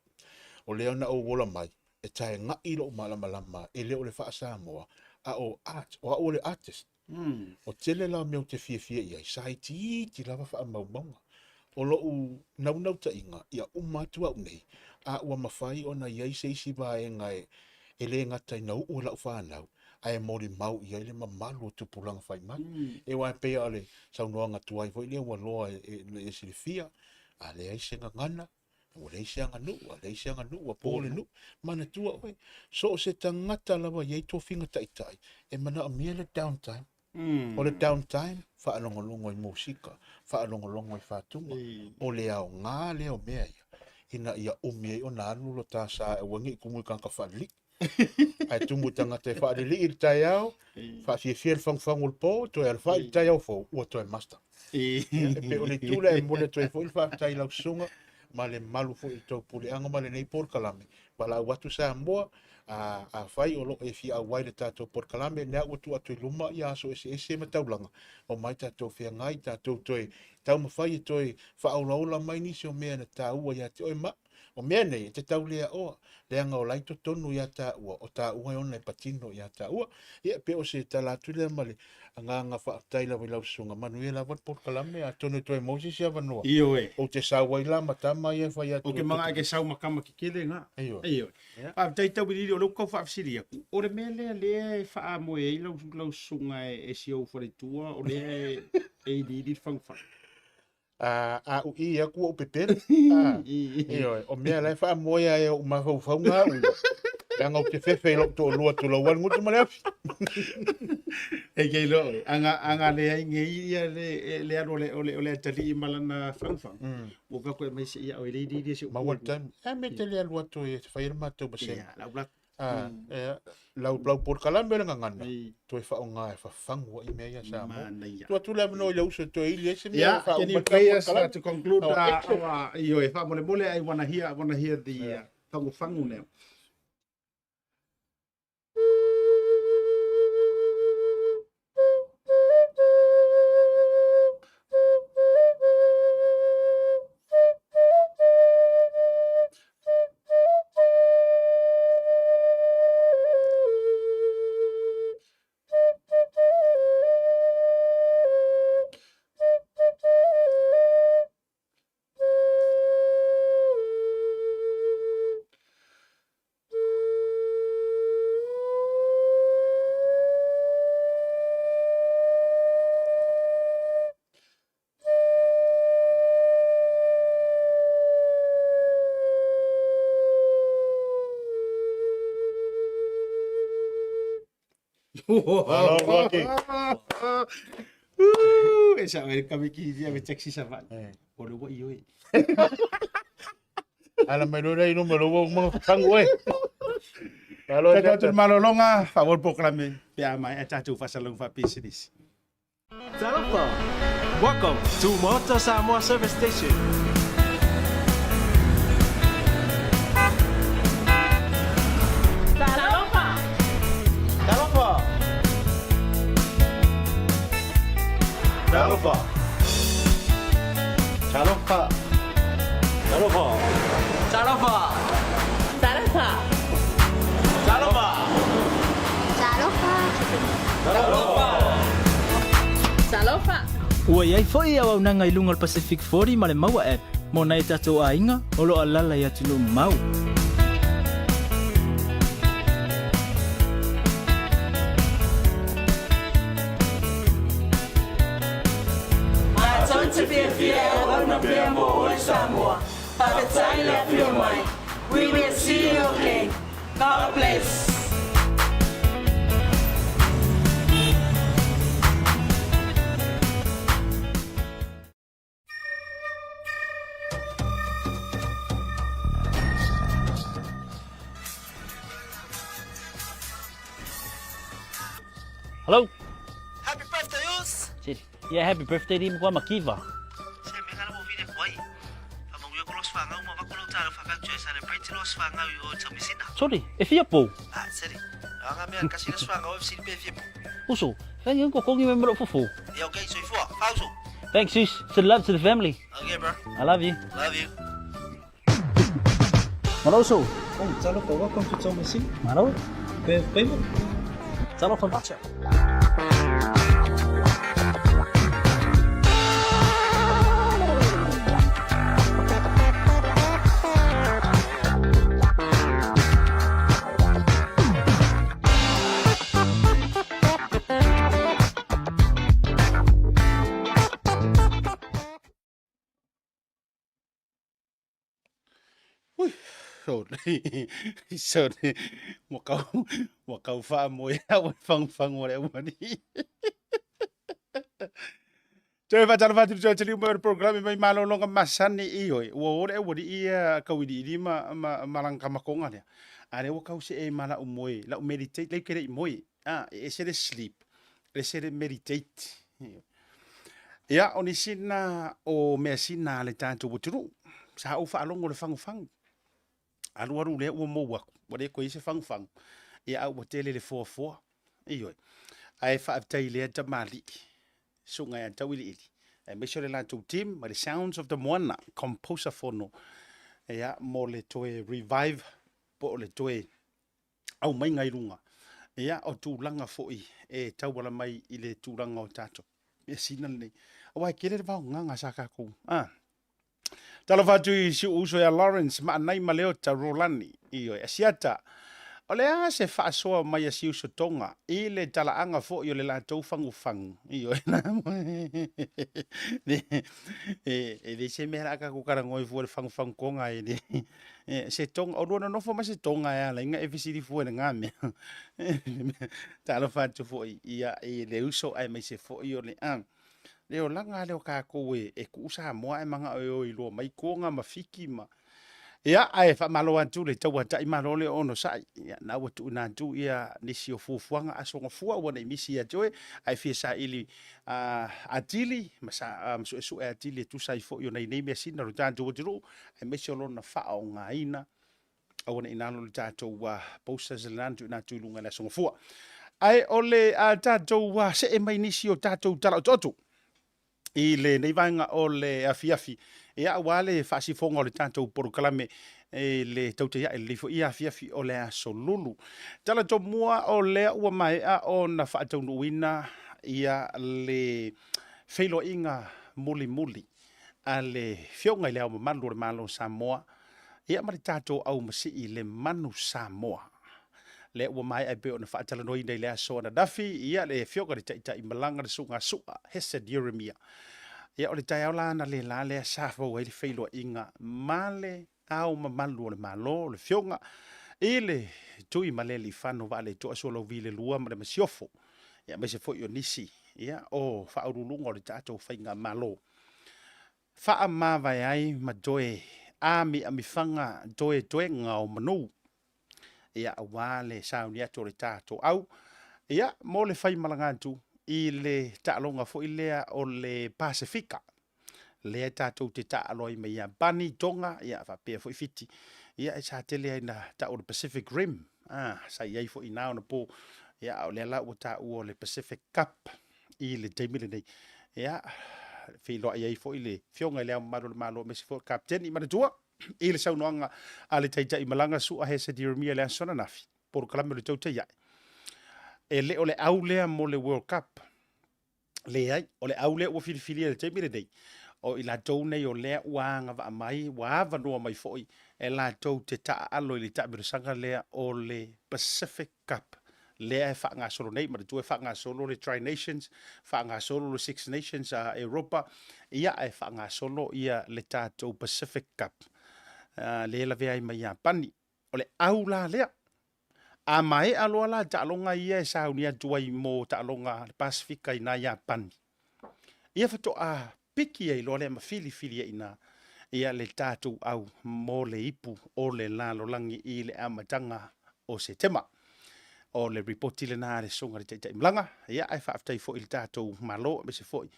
Speaker 6: O lea na ou ola mai, e taega'i lo'u malamalama e le o le faa-Samoa, a o art, o a'u o le artist. O tele la o mea ou te fiafia i ai, sa itiiti lava faamaumauga. O lo'u naunautaiga, ia uma atu a'u nei, a ua mafai ona i ai se isi vaega e e le gata ina uu e la'u fanau, ae molimau i ai le mamalu o tupulaga fai mai. E aua e pei o le saunoaga tuai foi lea ua loa e silafia, a leai se gagana, Ua leai se aganuu, a leai se aganuu, ua po le nuu. Manatua oe, so o se tagata lava e i ai tofiga taitai, e manaomia le down time. O le down time, faalogologo i musika, faalogologo i fatuga. O le aoga lea o mea ia, ina ia umi ai ona alu lo ta sa e aua ne i tumu i tagata faalelii. Ae tumu i tagata e faalelii i le taeao, faafiafia le fagufagu o le po, toe alafai i le taeao fou, ua toe master. Ia, e pei o le itu lea e momoli atu ai foi le faafetai i lau susuga ma le mamalu foi i le tou puleaga ma lenei polokalame. Valaau atu Samoa, a, afai o lo o e fia auai i le tatou polokalame, lea ua tuu atu i luma ia aso eseese ma taulaga, omai tatou feagai, tatou toe taumafai e toe faaolaola mai nisi o mea na taua ia te oe ma O mea nei, e te tau le aoa, leaga o la e i totonu ia taua, o taua e ona e patino ia taua. Ia, pe o se tala atu lea ma le agaga faafetai lava i lau susuga, manuia lava le polokalame, atonu e toe maua se isi avanoa.
Speaker 1: Ioe.
Speaker 6: Ou te sau ai la ma tama ia e fai atu.
Speaker 1: Ou te manao e te sau ma tama kekele na.
Speaker 6: Ioe.
Speaker 1: Ioe. Faafetai Tauiliili, o lea ua tau faafesili atu, o le mea lea lea e faamoe ai lau, lau susuga e, e si ou faletua, o lea e, e iliili le fagufagu.
Speaker 6: A, a ui atu ua ou pepelo. A, ioe, o mea la e faamoe ai ou mafaufauga au ia. Leaga ou te fefe i lou toalua tulou ai le gutu ma le afi.
Speaker 1: E kei loa oe, aga, aga leai nei ia le, le alu o le, o le, o le atalii ma lana fagufagu. Ua fai atu e aumai se ia oe le iliili e si ou
Speaker 6: Maua le taimi. E me te le alu atu e fai ai le matou vasega.
Speaker 1: Ia, lau latu.
Speaker 6: A, e, lau, lau polokalame o le gagana,
Speaker 1: Ei.
Speaker 6: toe faaaoga e fafagu ai mea ia Samoa.
Speaker 1: Manaia.
Speaker 6: Tuu atu le avanoa i le uso e toe ili ai se mea
Speaker 1: Yeah,
Speaker 6: e faauma
Speaker 1: can you
Speaker 6: le
Speaker 1: play us
Speaker 6: polokalame.
Speaker 1: to conclude
Speaker 6: Oh, excellent.
Speaker 1: our ioe faamolemole I wanna hear, I wanna hear the fagufagu now.
Speaker 6: Malo, Rocky.
Speaker 1: E sa e kame ki ia me taxi sa vai. O le ua ioe.
Speaker 6: Ala mai loa lea i luma o lou au fagu e. Malo
Speaker 1: Tatou atu i le malologa, faaauau le polokalame pe a maea tatou faasalalauga faapisinisi.
Speaker 8: Talofa! Welcome to Maota Samoa Service Station.
Speaker 4: Talofa!
Speaker 8: Talofa! Talofa! Talofa! Talofa! Talofa!
Speaker 4: Talofa!
Speaker 8: Talofa!
Speaker 4: Talofa! Talofa!
Speaker 2: Ua i ai foi auaunaga i luga o le Pacific 40 ma le Maua App mo nai o tatou aiga o lo o alaala i atunuu mamao.
Speaker 9: Matou te fiafia e auauna pea mo oe Samoa. Faafetai le afio mai. We will see you again. God bless.
Speaker 2: Hello.
Speaker 3: Happy birthday, Us!
Speaker 2: Yeah, happy birthday to kwa Makiva.
Speaker 3: Se mea la mo vine kuai. Whamanuia ko los whangau ma wako lau talo whawhau tue celebrate. to Taumeasina.
Speaker 2: Sorry, e fia pou?
Speaker 3: Ah, seli. Anga mea kasi le suanga o fesili pe fia pou.
Speaker 2: Uso, thank you kokongi me mero fofo.
Speaker 3: Yeah, okay, soifua. Fauso.
Speaker 2: Thanks sis. Send love to the family.
Speaker 3: Okay, bro.
Speaker 2: I love you.
Speaker 3: Love you.
Speaker 2: Malo uso.
Speaker 10: Oh, talofa, welcome to Taumeasina.
Speaker 2: Malo.
Speaker 10: Pe payment.
Speaker 2: Talofa bacha.
Speaker 1: Ui, sorry. Sorry. Ua kau, ua kau faamoe au e fagufagu o le aualii. Toe faatalofa atu i le toe taliu mai o le polokalame mai malologa masani i oe. Ua o le aualii ia kauiliili ma, ma, ma lana kamakoga lea. A lea ua kau see ma lau moe, lau meditate, lea ou te le i moe. Ah, e ese le sleep, ese le meditate. Ia, o nisi na o measina a le tatou atunuu. Sa ou faalogo i le fagufagu. Alualu lea ua mou aku, ua le toe i ai se fagufagu. Ia, a ua tele le foafoa. Ioe. Ae faafetai i lea tamalii, susuga ia Tauiliili, aemaise o le latou team ma le Sounds of the Moana Composer Fono, ia, mo le toe revive po o le toe aumaiga i luga, ia, o tulaga foi e tauala mai i le tulaga o tatou measina lenei. Aua e tele le vaogaga sa tatou, a. Talofa atu i si ou uso ia Lawrence Maanai Maleota Rolani, ioe, Asiata. O le a se faasoa mai a si uso Tonga i le talaaga foi o le latou fagufagu, ioe, e leai se mea o le a tatou talanoa ai fua i le fagufagu Tonga e le, se Tonga, o lua nonofo ma se Tonga e ala ai ona e fesili fua i lena mea. Talofa atu foi i le uso aemaise foi o le, le olaga lea o tatou e tuu Samoa ae manao e o e iloa mai Toga ma Fiti ma Ia, ae faamalo atu le tauatai malo le onosai. Ia, na ua tuuina atu ia nisi o fuafuaga aso gafua ua nei misi ia te oe, ae fia saili atili ma, sa, ma suesue atili e tusa ai foi o nei nei measina o le tatou atunuu, aemaise o lona faaaogaina aua ne i nalo le tatou posters lena na tuuina atu i luga i le aso Gafua. Ae o le tatou see mai nisi o tatou tala otooto i lenei vaega o le afiafi, ia aua le faasifoga o le tatou polokalame i le tautai ae lenei foi afiafi o le aso Lulu. Tala tomua o lea ua maea ona faataunuuina ia le feiloaiga mulimuli a le Afioga i Le Ao Mamalu o le Malo o Samoa, ia ma le tatou aumasii le Manu Samoa. Lea ua maea e pei ona faatalanoaina i le aso ananafi, ia le Afioga i le Taitai Malaga le Susuga Su'a Hesed Ieremia. Ia o le taeao la analeila lea sa fou ai le feiloaiga ma le Ao Mamalu o le Malo, le Afioga i le Tuimalealiifano Vaaletoa Sualauvi le Lua ma le Masiofo, ia aemaise foi o nisi ia o faauluuluga o le tatou faigamalo. Faamavae ai ma toe amiamifaga toetoega o manu, ia aua le sauni atu o le ta toau, ia mo le faimalaga atu i le taaloga foi lea o le Pasefika, lea tatou te taaalo ai ma Iapani, Tonga, ia faapea foi Fiti, ia sa tele ai na tau o le Pacific Rim, sa i ai foi i na onapo, ia a o lea la ua taua o le Pacific Cup i le taimi lenei. Ia, feiloai ai foi le Afioga i Le Ao Mamalu o le Malo aemaise foi o le Kapeteni. Manatua, i le saunoaga a le Taitai Malaga Su'a Hesed Ieremia i le aso ananafi, polokalame o le tautai ae, e le o le au lea mo le World Cup. Leai, o le au lea ua filifilia i le taimi lenei, o i latou nei o lea ua agavaa mai, ua avanoa mai foi e latou te taaalo i le taamilosaga lea o le Pacific Cup lea e faagasolo nei. Manatua e faagasolo le Tri Nations, faagasolo le Six Nations a Europa, ia ae faagasolo ia le tatou Pacific Cup lea e lavea ai mai Iapani. O le au la lea. A maea loa la taaloga ia e sauni atu ai mo taaloga a le Pasefika i nā Iapani, ia faatoa piki ai loa lea ma filifili ai i ina ia le tatou au mo le ipu o le lalolagi i le amataga o Setema. O le ripoti lena a le Susuga i le Taitai Malaga, ia ae faafetai foi i le tatou Malo aemaise foi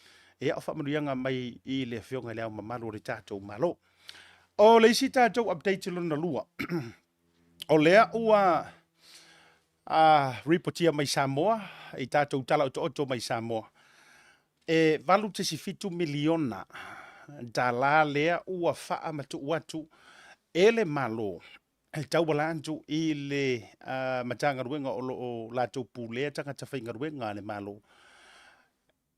Speaker 1: ia o faamanuiaga mai i le Afioga i le Ao Mamalu o le tatou Malo. O le isi tatou update lona lua. O lea ua a ripotia mai Samoa i tatou tala otooto mai Samoa e 8.7 miliona tala lea ua faamatuu atu e le Malo e tauala atu i le Matagaluega o lo o latou pulea tagata faigaluega a le Malo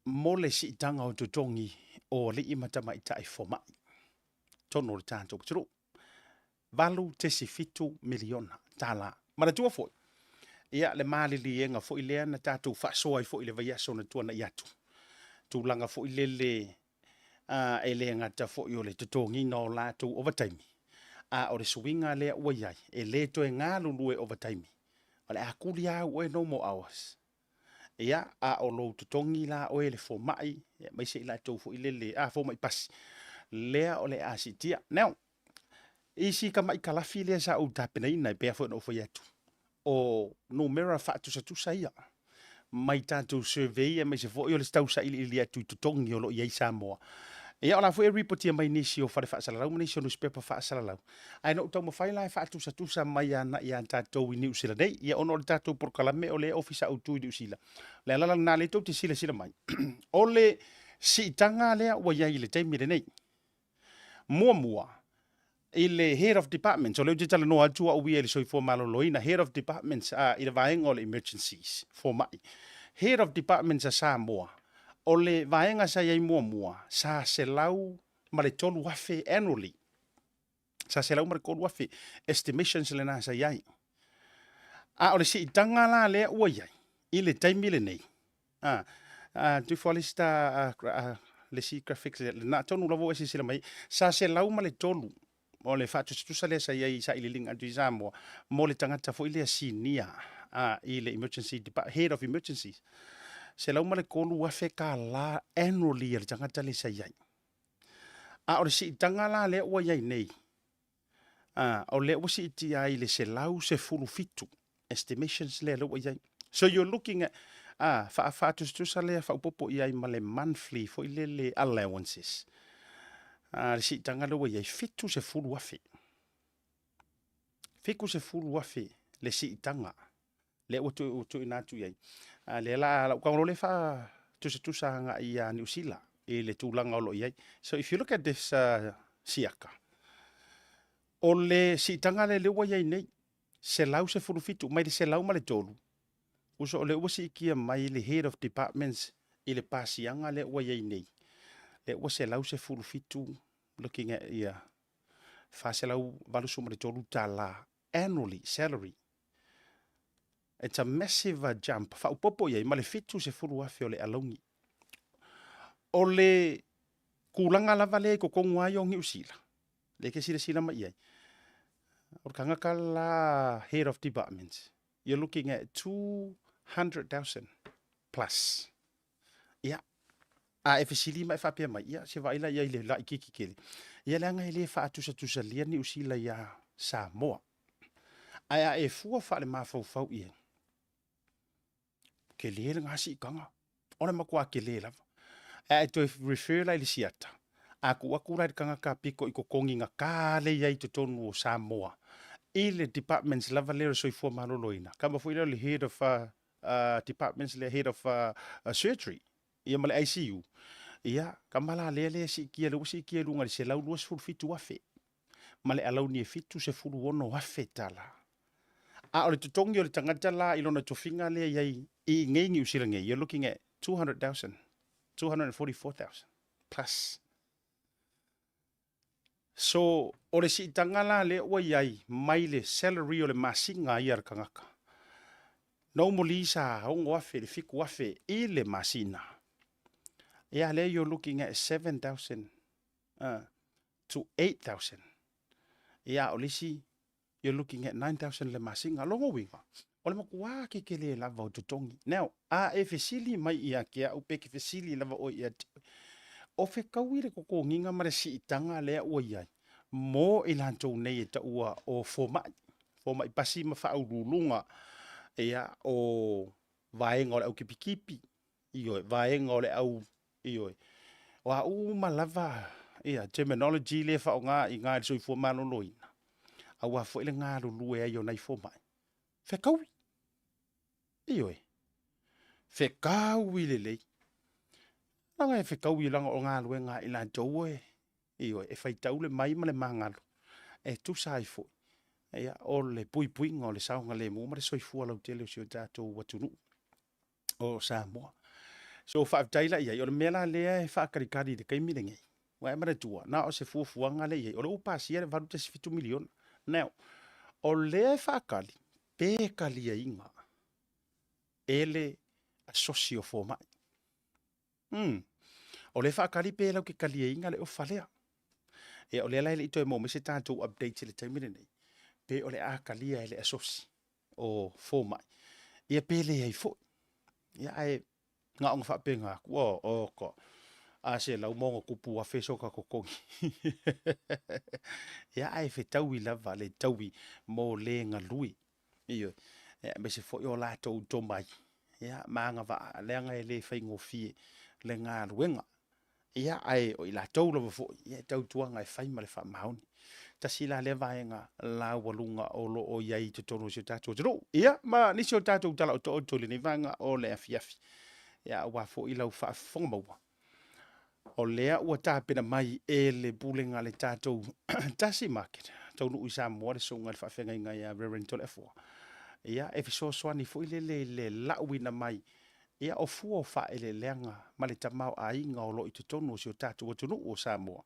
Speaker 1: mo le siitaga o totogi o alii ma tamaitai fomai totonu o le tatou atunuu. 8.7 miliona tala. Manatua foi, ia le maliliega foi lea na tatou faasoa ai foi i le vaiaso na tuanai atu, tulaga foi lele e le gata foi o le totogiina o latou ovataimi, a o le suiga lea ua i ai, e le toe galulue ovataimi, o le a kuli lava au oe no more hours. Ia, a o lou totogi la oe le fomai, aemaise i latou foi lele, a, fomai pasi, lea o le a siitia. Now, i si tamai kalafi lea sa ou tapenaina e pei lava foi ona ou fai atu, o numera faatusatusa ia mai tatou survey aemaise foi o le tau sailiili atu i totogi o lo o i ai Samoa. Ia o la foi e ripotia mai nisi o fale faasalalau ma nisi o nusipepa faasalalau. Ae na ou taumafai la e faatusatusa mai agai ia tatou i Niu Sila nei. Ia ona o le tatou polokalame o lea e ofisa autu i Niu Sila. O le ala la lena lea tou te silasila mai. O le siitaga lea ua i ai i le taimi lenei. Muamua, i le Head of Departments, o lea ou te talanoa atu au ia i le Soifua Maloloina, Head of Departments i le vaega o le Emergencies, fomai. Head of Departments a Samoa, o le vaega sa i ai muamua, sa $103,000 annually. Sa $103,000 estimations lena sa i ai. A o le siitaga la lea ua i ai i le taimi lenei, a, a tuifo le isi ta, a, le isi graphics lea, lena tonu lava ua e silasila mai ai, sa 103 o le faatusatusa lea sa i ai i sailiiliga atu i Samoa mo le tagata foi lea sinia a, i le emergency department, head of emergencies, $103,000 annually a le tagata lea sa i ai. A o le siitaga la lea ua i ai nei, a, o lea ua siitia ai i le 117 estimations lea lea ua i ai. So you're looking at, a, faa, faatusatusa lea faaopoopo i ai ma le monthly foi lele allowances. A, le siitaga lea ua i ai, 70,000. 70,000 le siitaga lea ua tuuina atu i ai. A lea la lau tago lea faatusatusa agai ia Niu Sila i le tulaga o lo o i ai. So if you look at this siaka, o le siitaga lea lea ua i ai nei, 117 mai le 103, uso o lea ua siitia mai le head of departments i le pasiaga lea ua i ai nei, lea ua 117 looking at ia $483 annually salary. It's a massive jump. Faaopoopo i ai ma le 70,000 o le alauni. O le tulaga lava lea i totonu lava ia o Niu Sila, lea e te silasila mai i ai, o le tagata la head of department, you're looking at 200,000 plus. Ia, a e fesili ma e faapea mai, ia, se vaai la i ai i le laitiiti tele. Ia leaga e le faatusatusalia Niu Sila iā Samoa. Ae a e fua faalemafaufau i ai, tele lena siitaga. O le matua tele lava. Ae a e toe refer la i le siata, a tuu atu la i le tagata pito i totogi gata lea e i ai i totonu o Samoa, i le departments lava lea o le Soifua Maloloina, kama foi lea o le head of departments lea, head of surgery, ia ma le ICU, ia, kama la lea lea e siitia, lea ua siitia i luga i le $127,000 ma le alauni e $76,000. A o le totogi o le tagata la i lona tofiga lea i ai i inei Niu Sila nei, you're looking at 200,000, 244,000 plus. So, o le siitaga la lea ua i ai mai le salary o le masina ia a le tagata, normally sa 6,000 i le 7,000 i le masina, ia lea you're looking at 7,000 to 8,000. Ia, o le isi, you're looking at 9,000 le masina. Lona uiga, o le matua kekele lava o totogi. Now, a e fesili mai ia te au pe ke fesili lava oe ia te oe, o fetaui le totogiga ma le siitaga lea ua i ai mo i latou nei e taua o fomai, fomai pasi ma faauluuluga, ia, o vaega o le aukipikipi, ioe, vaega o le au, ioe, o a uma lava ia terminology lea e faaaoga i ina i le soifua maloloina. Aua foi le galulue ai o nai fomai. Fekaui. Ioe. Fekaui lelei. Leaga e fekaui leaga o galuega a i latou e, ioe, e faitau le mai ma le magalo e tusa ai foi ia, o le puipuiga o le saogalemu ma le soifua lautele o si o tatou atunuu o Samoa. So faafetai la i ai, o le mea la lea e faatalikali i le taimi lenei, ua e manatua, na o se fuafuaga lea i ai, o lea ua pasia le $8.7 miliona. Now, o lea e faatali pe taliaina e le asosi o fomai. O lea e faatali pe latou te taliaina le ofa lea. Ia o lea la e le i toe maua mai se tatou update i le taimi lenei, pe o le a talia e le asosi o fomai, ia pe leai foi. Ia ae na ona faapena atu, oh, oka, a $100+ so ta totogi. Ia ae fetaui lava le taui mo le galue. Ioe, aemaise foi o latou tomai, ia, ma agavaa, leaga e le faigofie le galuega. Ia, ae o i latou lava foi, ia, e tautuana e fai ma le faamaoni. Tasi la lea vaega laualuga o lo o i ai i totonu o si o tatou atunuu. Ia, ma nisi o tatou tala otooto i lenei vaega o le afiafi, ia, aua foi lau faafofoga maua. O lea ua tapena mai e le pulega a le tatou Tasi Market taunuu i Samoa le susuga i le faafeagaiga ia Reverend Toleafoa. Ia, e fesoasoani foi lele i le lauina mai ia o fua o faaeleeleaga ma le tamaoaiga o lo o i totonu o si o tatou atunuu o Samoa,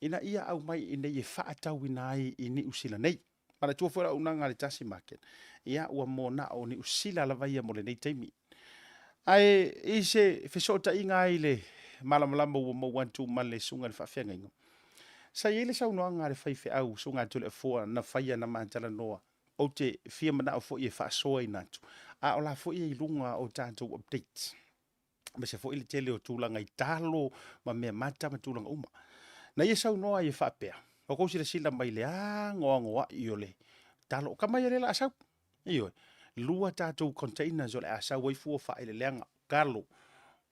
Speaker 1: ina ia aumai i inei e faatauina ai i Niu Sila nei. Manatua foi le auaunaga a le Tasi Market, ia ua mo na o Niu Sila lava ia mo lenei taimi. Ae i se fesootaiga ai le malamalama ua maua atu ma le susuga i le faafeagaiga, sa i ai le saunoaga a le faifeau Susuga Toleafoa na faia na ma talanoa, ou te fia manao foi e faasoaina atu, a o la foi e i luga o tatou updates, aemaise foi le tele o tulaga i talo ma mea mata ma tulaga uma. Na ia saunoa ai e faapea, ua tou silasila mai i le anoanoai o le talo, ka mai o lea o le a sau. Ioe, 2 tatou containers o le a sau ai fua faaeleeleaga, talo,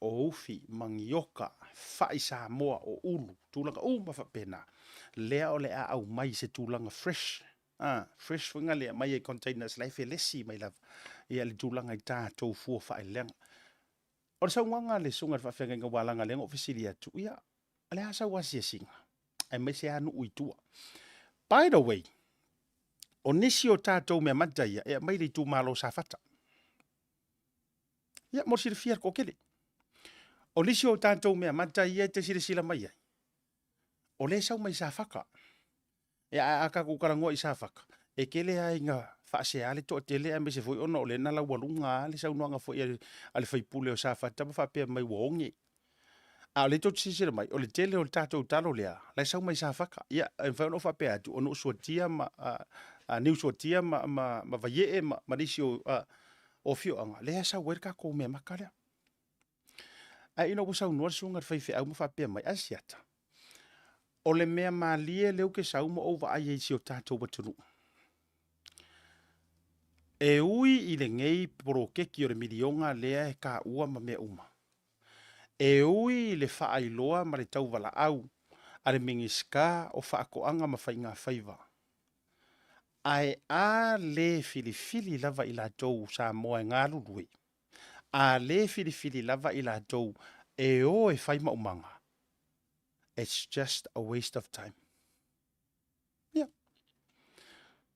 Speaker 1: o ufi, manioka, fai Samoa, o ulu, tulaga uma faapena. Lea o le a aumai i se tulaga fresh, fresh foi na le aumai ai containers la e felesi mai lava ia le tulaga i tatou fua faaeleeleaga. O le saunoaga a le susuga i le faafeagaiga ua laga lea na ou fesili atu, ia, o le a sau asiasiga, aemaise lava nuu i tua. By the way, o nisi o tatou mea mata ia e aumai i le itumalo o Safata. Ia, mo le silafia e le toatele. O nisi o tatou mea mata ia e te silasila mai ai, o lea e sau mai Safata. Ia, ae a tatou talanoa i Safata, e tele lava ina faasea le toatele aemaise foi ona o lea na laualuga lava le saunoaga foi a le sui usufono o Safata ma faapea mai ua oge. A o lea tou te silasila mai, o le tele o le tatou talo lea, la e sau mai Safata. Ia, e mafai ona ou faapea atu, o Nuusuatia ma Niusuatia ma Vaiee ma nisi o afioaga, lea e sau ai le tatou meamata lea. Ae ina ua saunoa le susuga i le faifeau ma faapea mai, Asiata, o le mea malie lea ou te sau ma ou vaai ai i si o tatou atunuu, e ui i lenei poloketi o le miliona lea e taua ma mea uma, e ui i le faailoa ma le tauvalaau a le Minisita o Faatoaga ma Faigafaiva, ae a le filifili lava i latou Samoa e galulue, a le filifili lava i latou e o e fai maumaga, it's just a waste of time. Ia,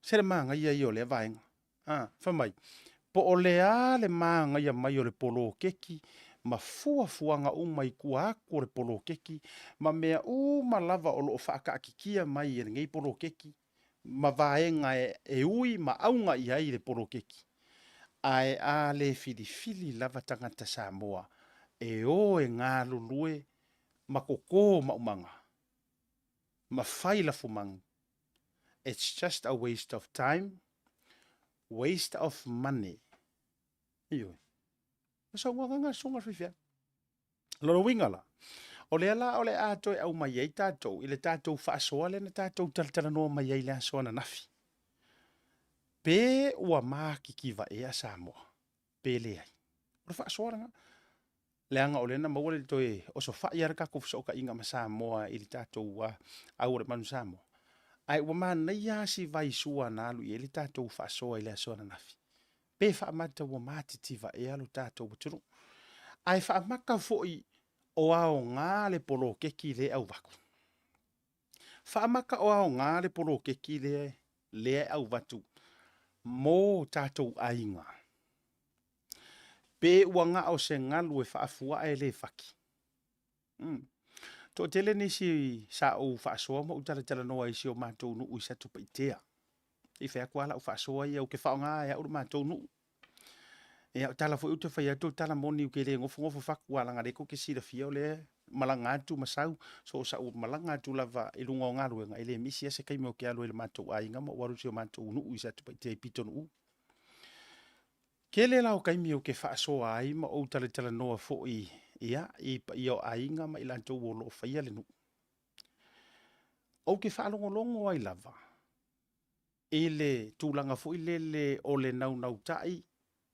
Speaker 1: se le manaia ia o lea vaega. A, fai mai, po o le a le manaia mai o le poloketi ma fuafuaga uma i tua atu o le poloketi ma mea uma lava o lo o faataatitia mai e lenei poloketi ma vaega e ui ma auga i ai le poloketi, ae a le filifili lava tagata Samoa e o e galulue ma toto maumaga ma fai lafumanu, it's just a waste of time, waste of money. Ioe. O saunoaga na a le susuga i le faifeau. Lona uiga la, o lea la o le a toe aumai ai tatou i le tatou faasoa lea na tatou talatalanoa mai ai i le aso ananafi. Pe ua matitiva ea Samoa, pe leai. O le faasoa lena. Leaga o lea na maua le toe osofai lava le tatou fesootaiga ma Samoa i le tatou au o le Manu Samoa. Ae ua manaia lava si vaisua na alu i ai le tatou faasoa i le aso ananafi. Pe faamata ua matitiva ea lo tatou atunuu. Ae faamata foi o aoga le poloketi lea e auvatu. Faamata o aoga le poloketi lea lea e auvatu mo tatou aiga. Pe ua na o se galu e faafuae le fati. Mm. Toatele nisi sa ou faasoa ma ou talatalanoa i si o matou nuu i Satupaitea. I fai atu lava lau faasoa ia, ou te faaaoga e au le matou nuu. Ia, o tala foi ou te fai atu, o tala moni ou te le nofonofo fatu a leaga o lea tou te silafia o lea malaga atu ma sau. So o sau malaga atu lava i luga o galuega, e le misi lava se taimi ou te alu ai i le matou aiga ma ou alu i si o matou nuu i Satupaitea i Pitonuu. Tele la o taimi ou te faasoa ai ma ou talatalanoa foi ia, i paia o aiga ma i latou o lo o faia le nuu. Ou te faalogologo ai lava i le tulaga foi lele o le naunautai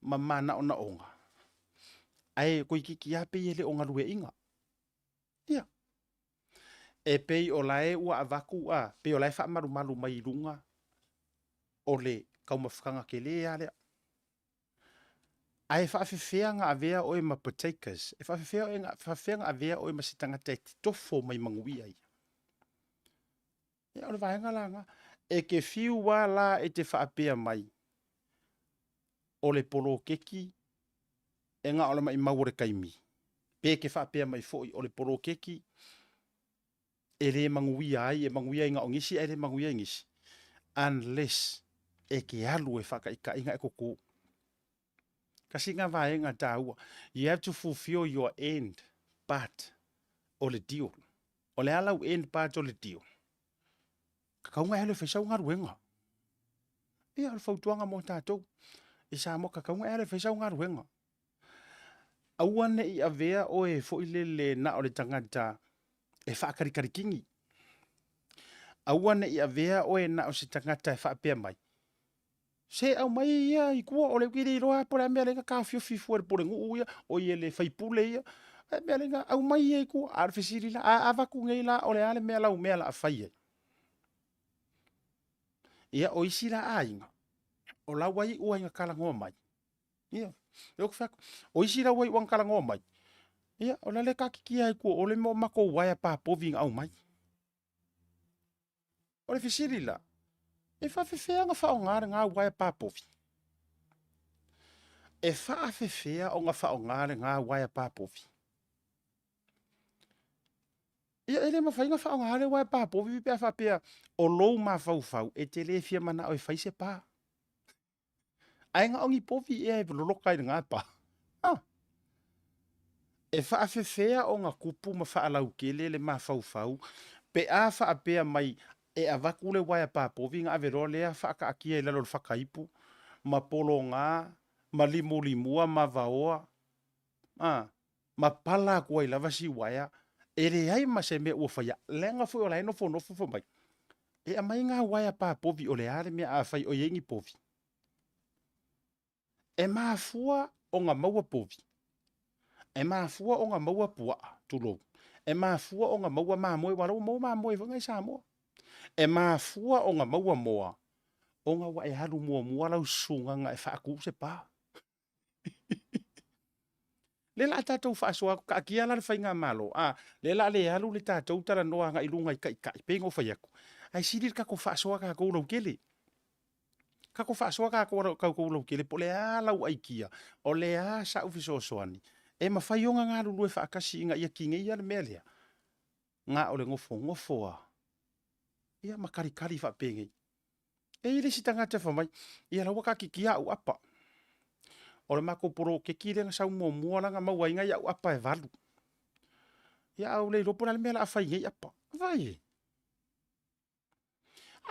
Speaker 1: ma manaonaoga, ae toeitiiti lava pei e le o galueaiina. Ia, e pei o la e ua avatu a, pei o la e faamalumalu mai i luga o le taumafataga tele lava lea. Ae faafefea ona avea oe ma partakers? E faafefea oe faafefea ona avea oe ma se tagata e te tofo mai manuia ia? Ia, o le vaega la lena. E te fiu lava la e te faapea mai, o le poloketi e na o le maimau o le taimi, pe te faapea mai foi o le poloketi e le manuia ai, e manuia ai na o nisi ae le manuia ai nisi, unless e te alu e faataitai ona e toto. Tasi lena vaega taua. You have to fulfill your end part o le deal. O le a lau end part o le deal? Tatau ona e alu e fai sau galuega. Ia, o le fautuaga mo tatou i Samoa, tatau ona e alu e fai sau galuega. Aua ne i avea oe foi lele na o le tagata e faatalitali Aua ne i avea oe na o se tagata e faapea mai, se aumai ia i tua, o lea ou te le iloa lava po o le a mea lea na taofiofi fua e le pulenuu ia, oi e le faipule ia, a mea lea na aumai ia i tua. A o le fesili la, a avatu nei la, o le a le mea lau mea o le a fai ai? Ia, o isi la aiga, o la ua iu lava ina talanoa mai, Ia, lea ou te fai atu. O isi la ua iu ina talanoa mai, ia, o la le taatitia ai tua o le mea o matou uaea papovi na aumai. O le fesili la, e faafefea ona faaaoga lena uaea papovi? E faafefea ona faaaoga lena uaea papovi? Ia, e le mafai ona faaaoga le uaea papovi pe a faapea o lou mafaufau e te le fia manao e fai se pa. Ae na o ni povi ea e loloka ai lena pa. Ah. E faafefea ona tupu ma faalautele le mafaufau pe a faapea mai e avatu le uaea papovi ona ave loa lea faataatia i lalo o le fataipu ma pologa ma limulimua ma vaoa a ma pala atu ai lava si uaea e leai ma se mea ua faia leaga foi o la e nofonofo fai mai e aumai ngā uaea papovi o le a le mea a fai o i ai ni povi e mafua ona maua povi e mafua ona maua puaa tulou e mafua ona maua mamoe aua o la ua maua mamoe foi nai Samoa e mafua ona maua moa ona ua e alu muamua lau susugaga e faatu se pa Lea la a tatou faasoa atu, taatia la le faigamalo, a, lea la a le alu le tatou talanoa agai i luga i taitai, pei ona ou fai atu, ae sili le tatou faasoa tatou lautele. Tatou faasoa tatou tatou lautele po o le a lau aikia, o le a sau fesoasoani, e mafai ona galulue faatasi ina ia tineia le mea lea, na o le nofonofo lava, ia ma talitali faapenei. E i ai le isi tagata e fai mai, ia la ua taatitia au apa. O le matou poloketi lea na sau muamua la na maua ai nai au apa e valu. Ia a ou le iloa po o le a le mea o le a fai i nei apa. Vai e.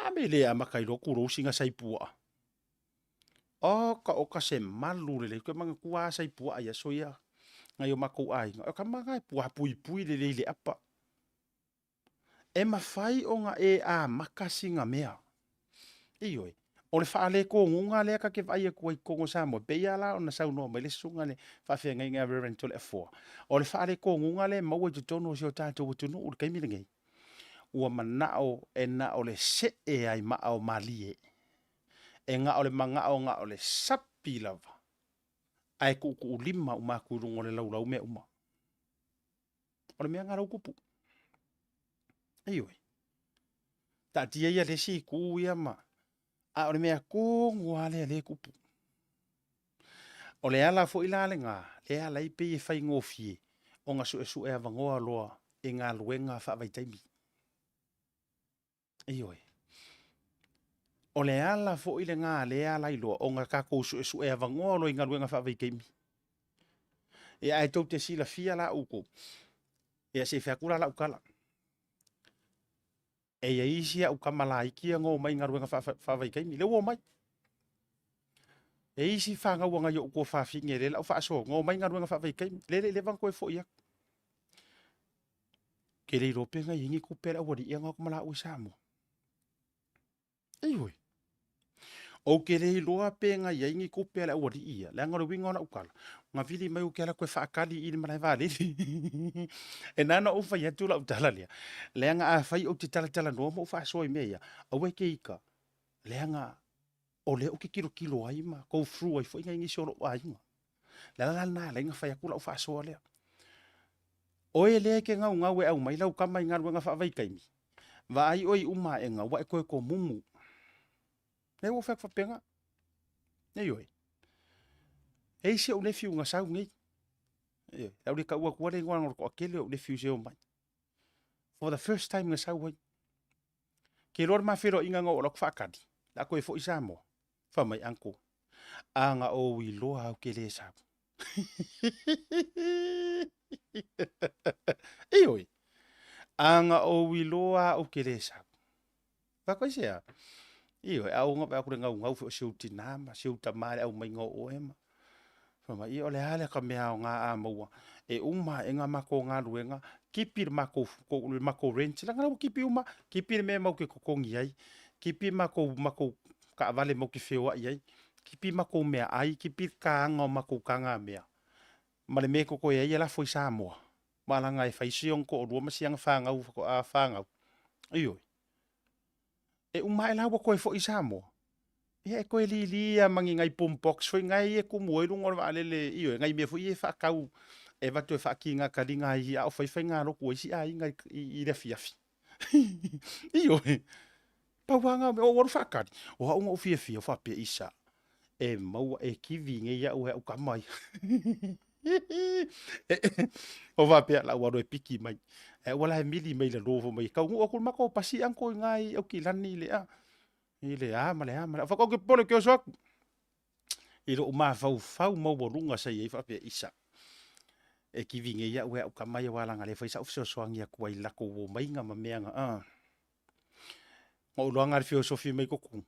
Speaker 1: A me le amata ai loa tulou sina sai puaa. Oka oka se malu lelei toe manatua lava sai puaa i aso ia nai o matou aiga. O tama na e puapuipui lelei i le apa. E mafai ona e amata sina mea. Ioe, o le faaletonuga lea ta te vaai atu ai i totonu o Samoa, e pei lava la ona saunoa mai le susuga i le faafeagaiga ia Reverend Toleafoa, o le faaletonuga lea e maua i totonu o si o tatou atunuu i le taimi lenei. Ua manao e na o le see ai maa o malie. E ga o le magao ga o le sapi lava ae tuutuulima uma atu i luga o le laulau mea uma. O le mea ga lau tupu. Ioe. Taatia ia le isi itu ia ma a o le mea tonu lava lea lea e tupu. O le ala foi la lena lea e ala ai pei e faigofie ona suesue avanoa loa i galuega faavaitaimi. Ioe. O le ala foi lena lea e ala ai loa ona tatou suesue avanoa loa i galuega faavaitaimi. Ia ae tou te silafia la outou, ia se i fai atu la lau tala. E i ai isi au tama laiti ia na omai i galuega faavaitaimi, lea ua omai. E i ai isi fanau a nai ou tuafafine lea o le a ou faasoa atu, na omai i galuega faavaitaimi, lea e le i leva ona toe foi atu. Ou te le iloa pe na i ai ni tupe a le aualii ia na o atu ma laua i Samoa. Ioe. Ou te le iloa pe na i ai ni tupe a le aualii ia, leaga o le uiga o lau tala, na vili mai ou te alu atu e faatali i le malae vaalele. E na ona ou fai atu lau tala lea, leaga afai ou te talatalanoa ma ou faasoa i mea ia, aua e te ita, leaga o lea ou te tilotilo ai ma go through ai foi nai nisi o lou aiga. O le ala la lena e ala ai ona fai atu lau faasoa lea. Oe lea e te gaugau e aumai lau tama i galuega faavaitaimi, vaai oe i uma aega ua e toe tomumu. Lea ua ou fai atu faapena. Ioe. E i ai si ou nephew na sau nei. Ioe. O le a ou le taua atua le igoa leaga o le toatele o ou nephews e omai. For the first time na sau ai. Ke iloa le ma feiloaiga na oo atu faatali, o le a toe foi Samoa. Fai mai, uncle, a na ou iloa au ke le sau. Ioe, a na ou iloa au ke le sau. Fai atu, aisea? Ioe, a ou vaai atu i le gaugau foi o si ou tina ma si ou tama i le aumaiga o oe ma. Fai mai, ia o le a lea ka mea aoga a maua e uma ae matou galuega, kipi le matou, le matou rent, leaga la ua kipi uma, kipi le mea matou te totogi ai, kipi matou, matou taavale matou te feoai ai, kipi matou meaai, kipi le taina o matou tagamea, ma le mea e totoe ai e lafo i Samoa, aua leaga e fai si ona toalua ma si ana fanau faatoa fanau. Ioe. E uma ae la ua toe foi i Samoa, ia e toe lili lava ma ni nai boom box foi na ia e tumu ai luga o le vaalele, ioe, nai mea foi ia e faatau e avatu e faatiga taliga ai a o fai faigalotu a isi aiga i le afiafi. Ioe. Pau lava na o mea, ou alu faatali, o au na ou fiafia, ou faapea, isa, e maua, e kivi nei au e au tama ia. Ou faapea, la ou alu e piki mai. Ae ua la e mili mai i lalo fai mai, e taunuu atu i le matou pasi uncle i ina i Aukilani i le a, i le a ma le a ma le a. Ou fai atu, ou te popole ou te oso atu. I lou mafaufau maualuga sa i ai faapea, isa, e kivi nei au e au tama ia aua leaga o lea foi sa ou fesoasoani atu ai i le latou omaiga ma mea na, a. Na ou iloa na le feosofi mai totonu.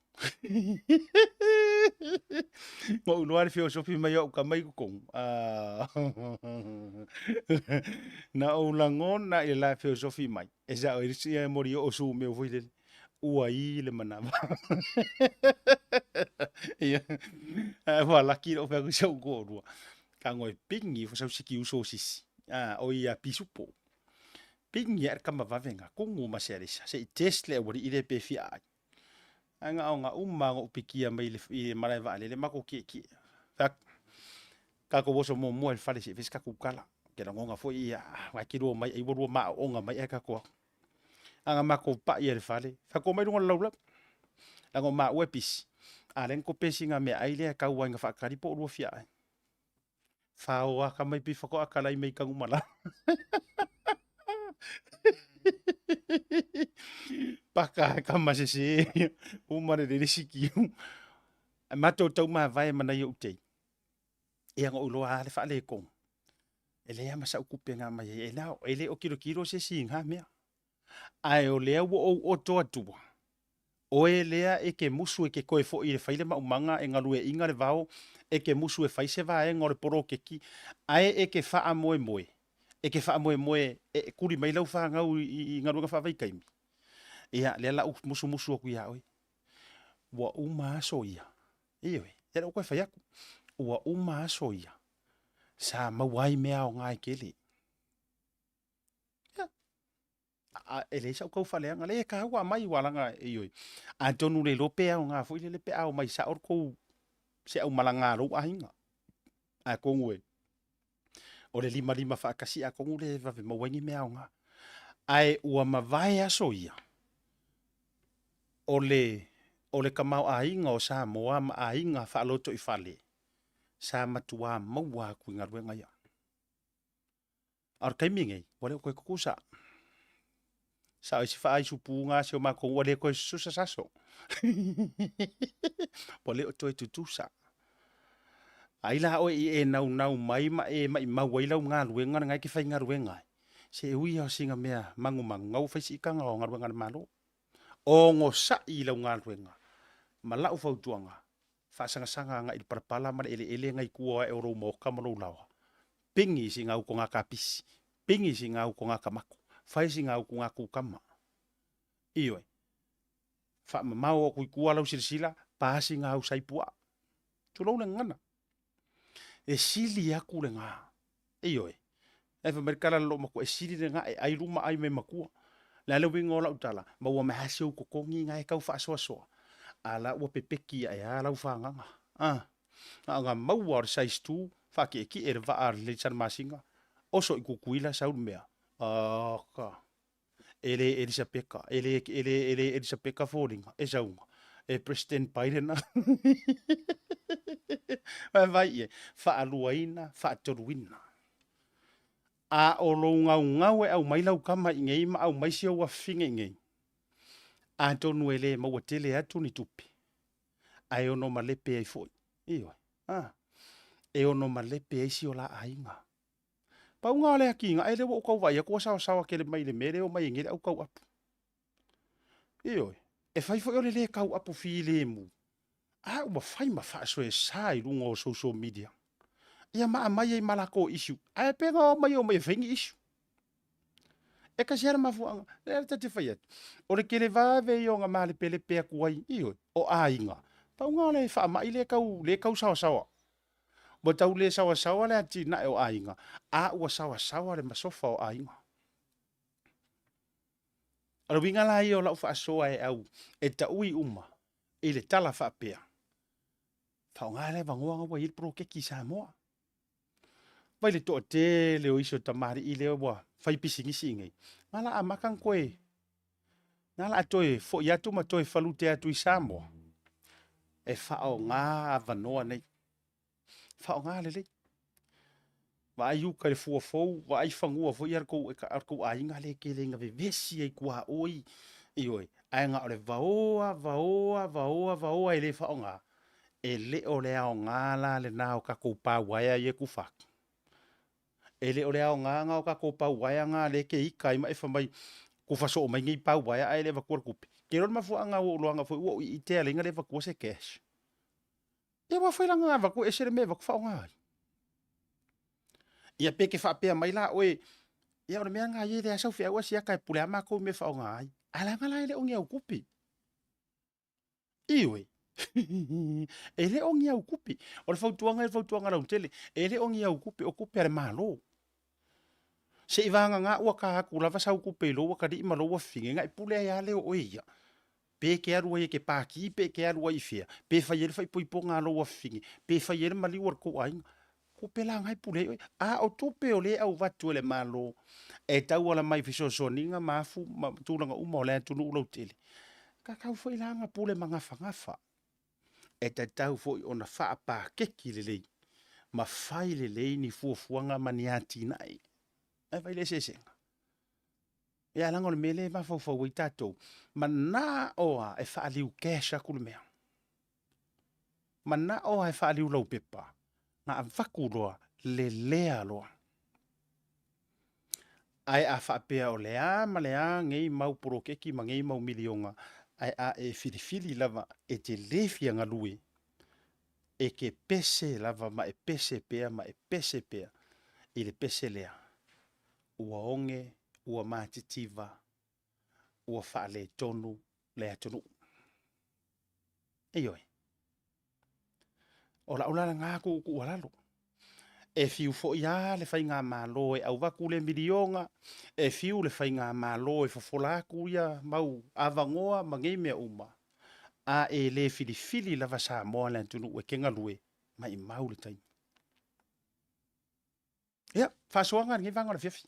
Speaker 1: Na ou iloa le feosofi mai o au tama i totonu. Na ou lagona i le la feosofi mai, e sao ai le sia e moli oo su meu foi lele, ua i le manava. Ia, ae ua laki lou fai atu i si ou toalua, tago e pigi ifo sau siki uso o sisi, o ia pisupo. Pigi ae le tama vave na, kumu ma se alisa, se i test le aualii lea pe fia aai. Ae na o na uma lava na ou pikia mai i le malae vaalele matou tietie. Fai atu, tatou oso muamua i le fale se i fai se tatou tala. Ou te lagona foi ia, aua e te lua omai ai ua lua maooga mai ae tatou o atu. Ae na matou pai lava i le fale, fai atu, omai luga o le laulau. Leaga o maua e pisi, a o lea na tope sina meaai lea e tau lava ina faatali po o lua fia aai. Fao aka mai pei faatoa kalai mai Tanumalala. Paka e kama sese uma le lele sikiu. Ae matou tau mavae ma nai ou tei. Ia na ou iloa lava le faaletonu. E leai lava ma sau tupe na aumai ai. E le o tilotilo se isi i na mea. Ae o lea ua ou oto atua, oe lea e te musu e te toe foi e fai le maumaga, e galueaiina le vao, e te musu e fai se vaega o le poloketi, ae e te faamoemoe, e te faamoemoe e tuli mai lau fanau i galuega faavaitaimi, ia, lea la ou musumusu atu ia oe, ua uma aso ia, ioe, lea la ua toe fai atu, ua uma aso ia sa maua ai mea aoga e tele. Ia. a, e leai sau taufaaleaga, leai e taua aumai aua leaga, ioe, atonu le iloa pe aoga foi lele pe a omai sao le tou se aumalaga a lou aiga. Atonu e o le limalima faatasi atonu lea e vave maua ai ni mea aoga. Ae ua mavae aso ia, o le, o le tamaoaiga o Samoa ma aiga faalotoifale, sa matuā maua atu i galuega ia. A o le taimi lenei, ua le o toe tutusa. Sa o isi faaisupu na a si o matou nuu, ua le toe sususa saso. Ua le o toe tutusa. Ai la oe i e naunau mai ma e maimau ai lau galuega lena e te faigaluega ai, se ui lava o sina mea manumanu, na ua fai siitaga o galuega a le Malo. Onosai i lau galuega ma lau fautuaga, faasagasaga agai i le palapala ma le eleele na i tua ae o lou maota ma lou laoa, pigi sina utuga kapisi, pigi sina utuga tamato, fai sina utuga kukama. Ioe, faamamao atu i tua lau silasila, pa sina au sai puaa. Tulou le gagana. E sili atu lena. Ioe. Ae fai mai le tala a le loomatua, e sili lena e ai luma ai mai matua. O le a le uiga o lau tala? Maua mai lava si ou totogi na e tau faasoasoa, a la ua pepeki ae lava lau fagaga. A, na ona maua o le size 2, faatietie le vaa a le Salamasina, oso i Tutuila sau le mea, oka, e le Elisapeta, e le, e le, e le Elisapeta foliga, e sauga, e President Biden. Vaai i ai, faaluaina, faatoluina. A o lou gaugau e aumai lau tama i inei ma aumai si ou afafine i inei, atonu e le maua tele atu ni tupe, ae ono malepe ai foi. Ioe. A. E ono malepe ai si o la aiga. Pauga o le atinae lea ua ou tau vaai atu ua saosaoa tele mai i le mea lea e omai ai nei le au tauapu. Ioe, e fai foi o le le tauapu filemu, a ua fai ma faasoesa i luga o social media. Ia ma aumai ai ma latou issue. Ae pe na omai e omai e fai ni issue. E tasi lava le mafuaaga, lea ta te fai atu, o le televave ia ona malepelepe atu ai, ioe, o aiga, pauga o le faamai lea tau, lea tau saosaoa. Ua tau le saoasaoa le atinae o aiga, a ua saoasaoa le masofa o aiga. O le uiga la ia o lau faasoa e au e taui uma i le tala faapea, faaaoga le avanoa na ua i ai le poloketi i Samoa. Vai le toatele o isi o tamalii lea ua fai pisinisi i inei, na la amata ona toe, na la toe foi atu ma toe falute atu i Samoa e faaaoga avanoa nei. Faaaoga lelei. Vaai uka i le fua fou, vaai fanua foi a le tou aiga lea e tele ina vevesi ai tuaoi, ioe, ae na o le vaoa, vaoa, vaoa, vaoa e le faaaoga, e le o le aoga la lena o tatou pa uaea ia e tufa atu. E le o le aoga lena o tatou pa uaea na lea e te ita ai ma e fai mai, tufa soo mai nei pa uaea ae le avatua le tupe. Ou te iloa le mafuaaga ua ou iloaina foi ua ou iite e ala ai ona le avatua se cash. Ia aua foi la na avatu e ese le mea e avatu faaaoga ai. Ia pe te faapea mai la oe, ia o le mea lena ia e leai sau feau a siaka e pule lava matou i mea e faaaoga ai. Ae leaga la e le o ni au tupe. Ioe. E le o ni au tupe. O le fautuaga ia o le fautuaga lautele, e le o ni au tupe, o tupe a le Malo. Seivagana ua ta atu lava sau tupe i lou atalii ma lou afafine, ona e pule ai lava lea o oe ia. Pe e te alu ai e te paki, pe e te alu ai i fea, pe fai ai le faaipoipoga a lou afafine, pe fai ai le maliu a le tou aiga. Tupe la na e pule ai oe. A o tupe o lea e avatu e le Malo e tauala mai i fesoasoaniga ma afu ma tulaga uma o le atunuu lautele, e tatau foi la ona pule magafagafa. E tatau foi ona faapakeki lelei ma fai lelei ni fuafuaga ma ni atinae. Ae vaai i le eseesega. Ia leaga o le mea lea e mafaufau ai tatou, manao lava e faaliu cash atu le mea. Manao lava e faaliu laupepa, na avatu loa, lelea loa. Ae a faapea o le a ma le a nei mau poloketi ma nei mau miliona, ae a e filifili lava e te le fia galue, e te pese lava ma e pese pea ma e pese pea i le pese lea, ua oge, ua matitiva, ua faaletonu le atunuu. Ioe. O lau la lena tuutuualalo. E fiu foi lava le faigamalo e auvaku le miliona, e fiu le faigamalo e fofola atu ia mau avanoa ma nei mea uma, a e le filifili lava Samoa le atunuu e te galue, maimau le taimi. Ia, faasoaga i lenei vaega o le afiafi.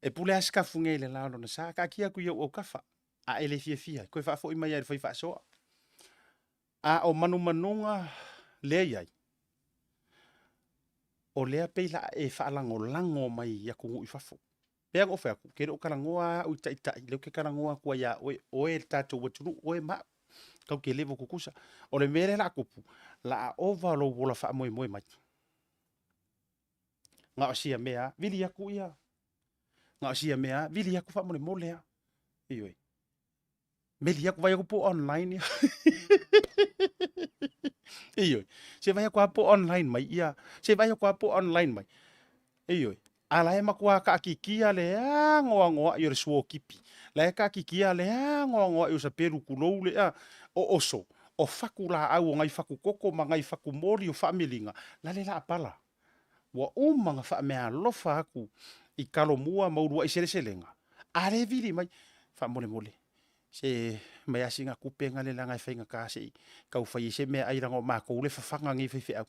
Speaker 1: E pule lava Sikafu nei i le la o lona sa, taatia atu i ou autafa, a e le fiafia ai, toe faafoi mai lava i le fai faasoa. A o manumanuga lea i ai, o lea pei la e faalagolago mai i atunuu i fafo. Pei ona ou fai atu, ou te le o talanoa lava au i taitai, lea ou te talanoa atu ai ia oe, oe le tatou atunuu, oe ma au, tatou te level tutusa. O le mea lea o le a tupu, o le a ova lou ola faamoemoe mai. Na o sia mea lava, vili atu ia, na o sia mea lava, vili atu faamolemole lava. Ioe. Meli atu, vaai atu po o online ia. Ioe. Se vaai atu lava po o online mai ia, se vaai atu lava po o online mai. Ioe. A la e matua taatitia le anoanoai o le suotipi, la e taatitia le anoanoai o sapelu tulou le a, o oso, o fatu laau o nai fatu toto ma nai fatu moli o faamiliga, la le laapala. Ua uma ona faameaalofa atu i Talomua ma Uluai Seleselega, a lea e vili mai, faamolemole, se aumai lava sina tupe lea leaga e faigata se i tau fai ai se meaai leaga o matou lea e fafaga nei faifeau.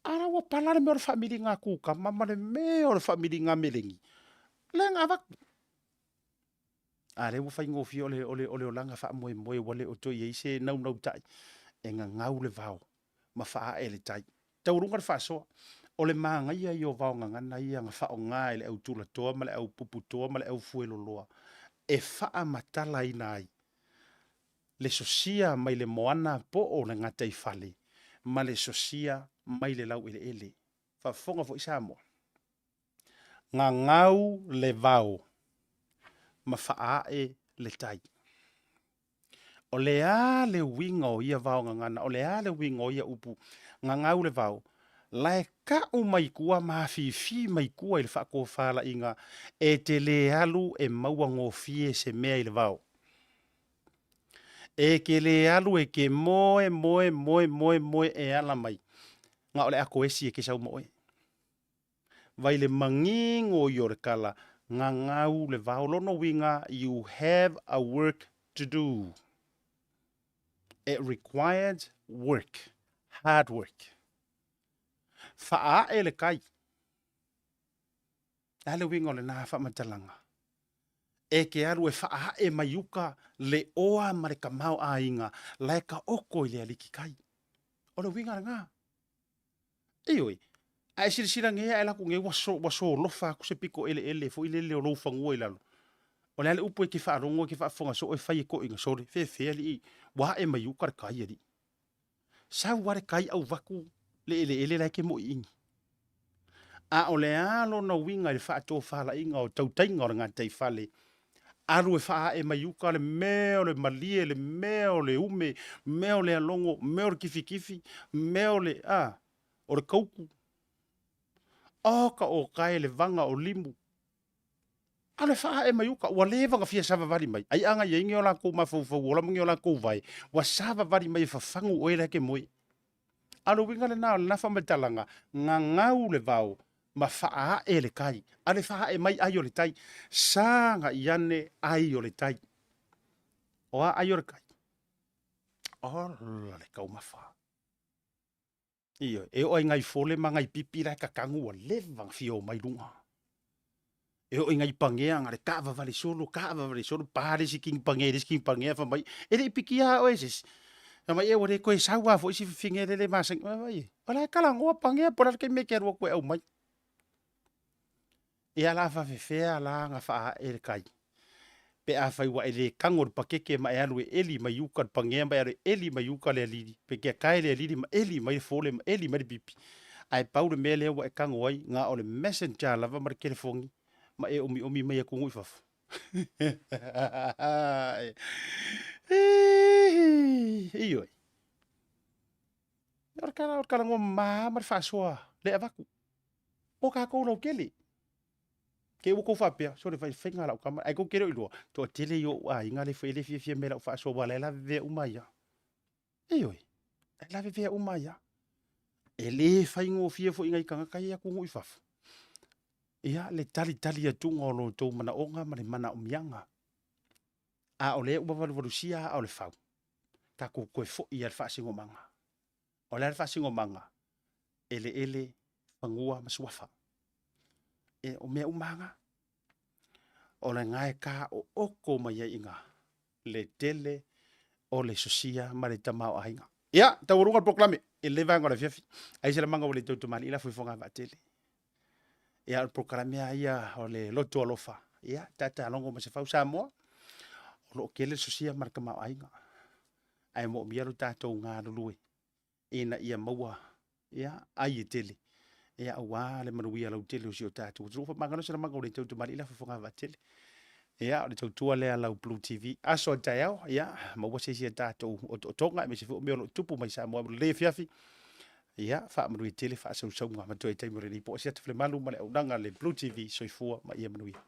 Speaker 1: A la ua pala le mea o le faamiliga kukama ma le mea o le faamiliga melegi, lea na avatu. A lea ua faigofie o le, o le, o le olaga faamoemoe ua le o toe i ai se naunautai e gagau le vao ma faaae le tai. Taualuga le faasoa, o le manaia ia o vaogagana ia na faaaoga e le au tulatoa ma le au puputoa ma le au fueloloa e faamatalaina ai le sosia mai le moana po o le gataifale ma le sosia mai le laueleele. Faafofoga foi Samoa, gagau le vao ma faaae le tai. O le a le uiga o ia vaogagana, o le a le uiga o ia upu, gagau le vao, la e ka'u mai tua ma afifi mai tua i le faatofalaiga e te le alu e maua gofie se mea i le vao. E te le alu e te moe, moe, moe, moe, moe e ala mai, na o le ato esi e te sau ma oe. Vai le manino ia o le tala, gagau le vao, lona uiga, you have a work to do. It required work, hard work. Faaae le tai. Le a le uiga o lena faamatalaga? E te alu e faaae mai uka le oa ma le tamaoaiga la e taoto i le alitikai. O le uiga lena. Ioe, a e silasila nei a e alu atu nei ua ua solofa atu se pito eleele foi lele o lou fanua i lalo. O le a le upu e te faalogo e te faafofoga soo e fai e toeaiina, sole, fefe alii, ua ae mai uka le tai alii. Sau lava le tai auvatu le eleele la e te moiini. A o le a lona uiga i le faatofalaiga o tautaiga o le gataifale, alu e faaae mai uka le mea o le malie, le mea o le ume, mea o le alogo, mea o le kifikifi, mea o le, a, o le kauku. Oka oka e le vaga o limu. Alu e faaae mai uka, ua leva ona fia savavali mai. Ai a na i ai ni o latou mafaufau ola ma ni o latou vae, ua savavali mai e fafagu oe la e te moe. A o le uiga lena o lena faamatalaga, gagau le vao ma faaae le tai. A le faaae mai ai o le tai, sagai ane ai o le tai. O a ai o le tai? Ola le taumafa. Ioe, e oo lava i nai fole ma nai pipi la e tatanu ua leva ona fia omai i luga. E oo i nai pagea na o le taavavale solo, taavavale solo, pa le isi kini pagea i le isi kini pagea fai mai, e le i pikia lava oe e se isi. Fai mai, e ua le toe sau lava foi si fafine lele e masani. Fai mai, o la e talanoa pagea po o le a le taimi e te alu atu e aumai. Ia o le a faapefea la ona faaae le tai pe afai ua e le tago i le pakeke ma e alu e eli mai uka le pagea ma e alu e eli mai uka le alili, pe tiatae le alili ma eli mai le fole ma eli mai le pipi. Ae pau le mea lea ua e tago ai, na o le messenger lava ma le telefoni ma e omiomi mai atunuu i fafo. Ioe. O le tala, o le talanoa mama ma le faasoa le avatu. O tatou lautele. Te i ua tou faapea, sole fai faiga a lau tama, ae tou te le o iloa, toatele i ou aiga le e le fiafia mai i lau faasoa aua o la e lavevea uma ai lava. Ioe, e lavevea uma ai lava. E lē faigofie foi i nai tagata ia i atunuu i fafo, ia le talitali atuga o lo outou manaoga ma le manaomiaga. A o lea ua valuvalusia aa o le fau, tatou toe foi i le faasinomaga. O le a le faasinomaga? Eleele, fanua ma suafa. E, o mea uma lava na. O lena e taooto mai ai i ina le tele o le sosia ma le tamaoaiga. Ia, taualuga le polokalame i lenei vaega o le afiafi. Ai se lamaga ua le tautamalii lafo i fogavaatele. Ia, o le polokalame lava ia o le loto alofa. Ia, tatalogo ma se fau Samoa, o lo o tele le sosia ma le tamaoaiga. Ae moomia lo tatou galulue ina ia maua ia, ai e tele ia, aua le manuia lautele o si o tatou atunuu. Faamagalo se lamaga ua le tautamalii lafo i fogavaatele. Ia, o le tautua lea a lau Blue TV. Aso a taeao, ia, maua se isi a tatou otootoga, aemaise foi o mea o lo o tupu mai Samoa i lenei afiafi. Ia, faamanuia tele faasausauga ma toe taimi o lenei po. Asiata Falemalu ma le auaunaga a le Blue TV. Soifua ma ia manuia.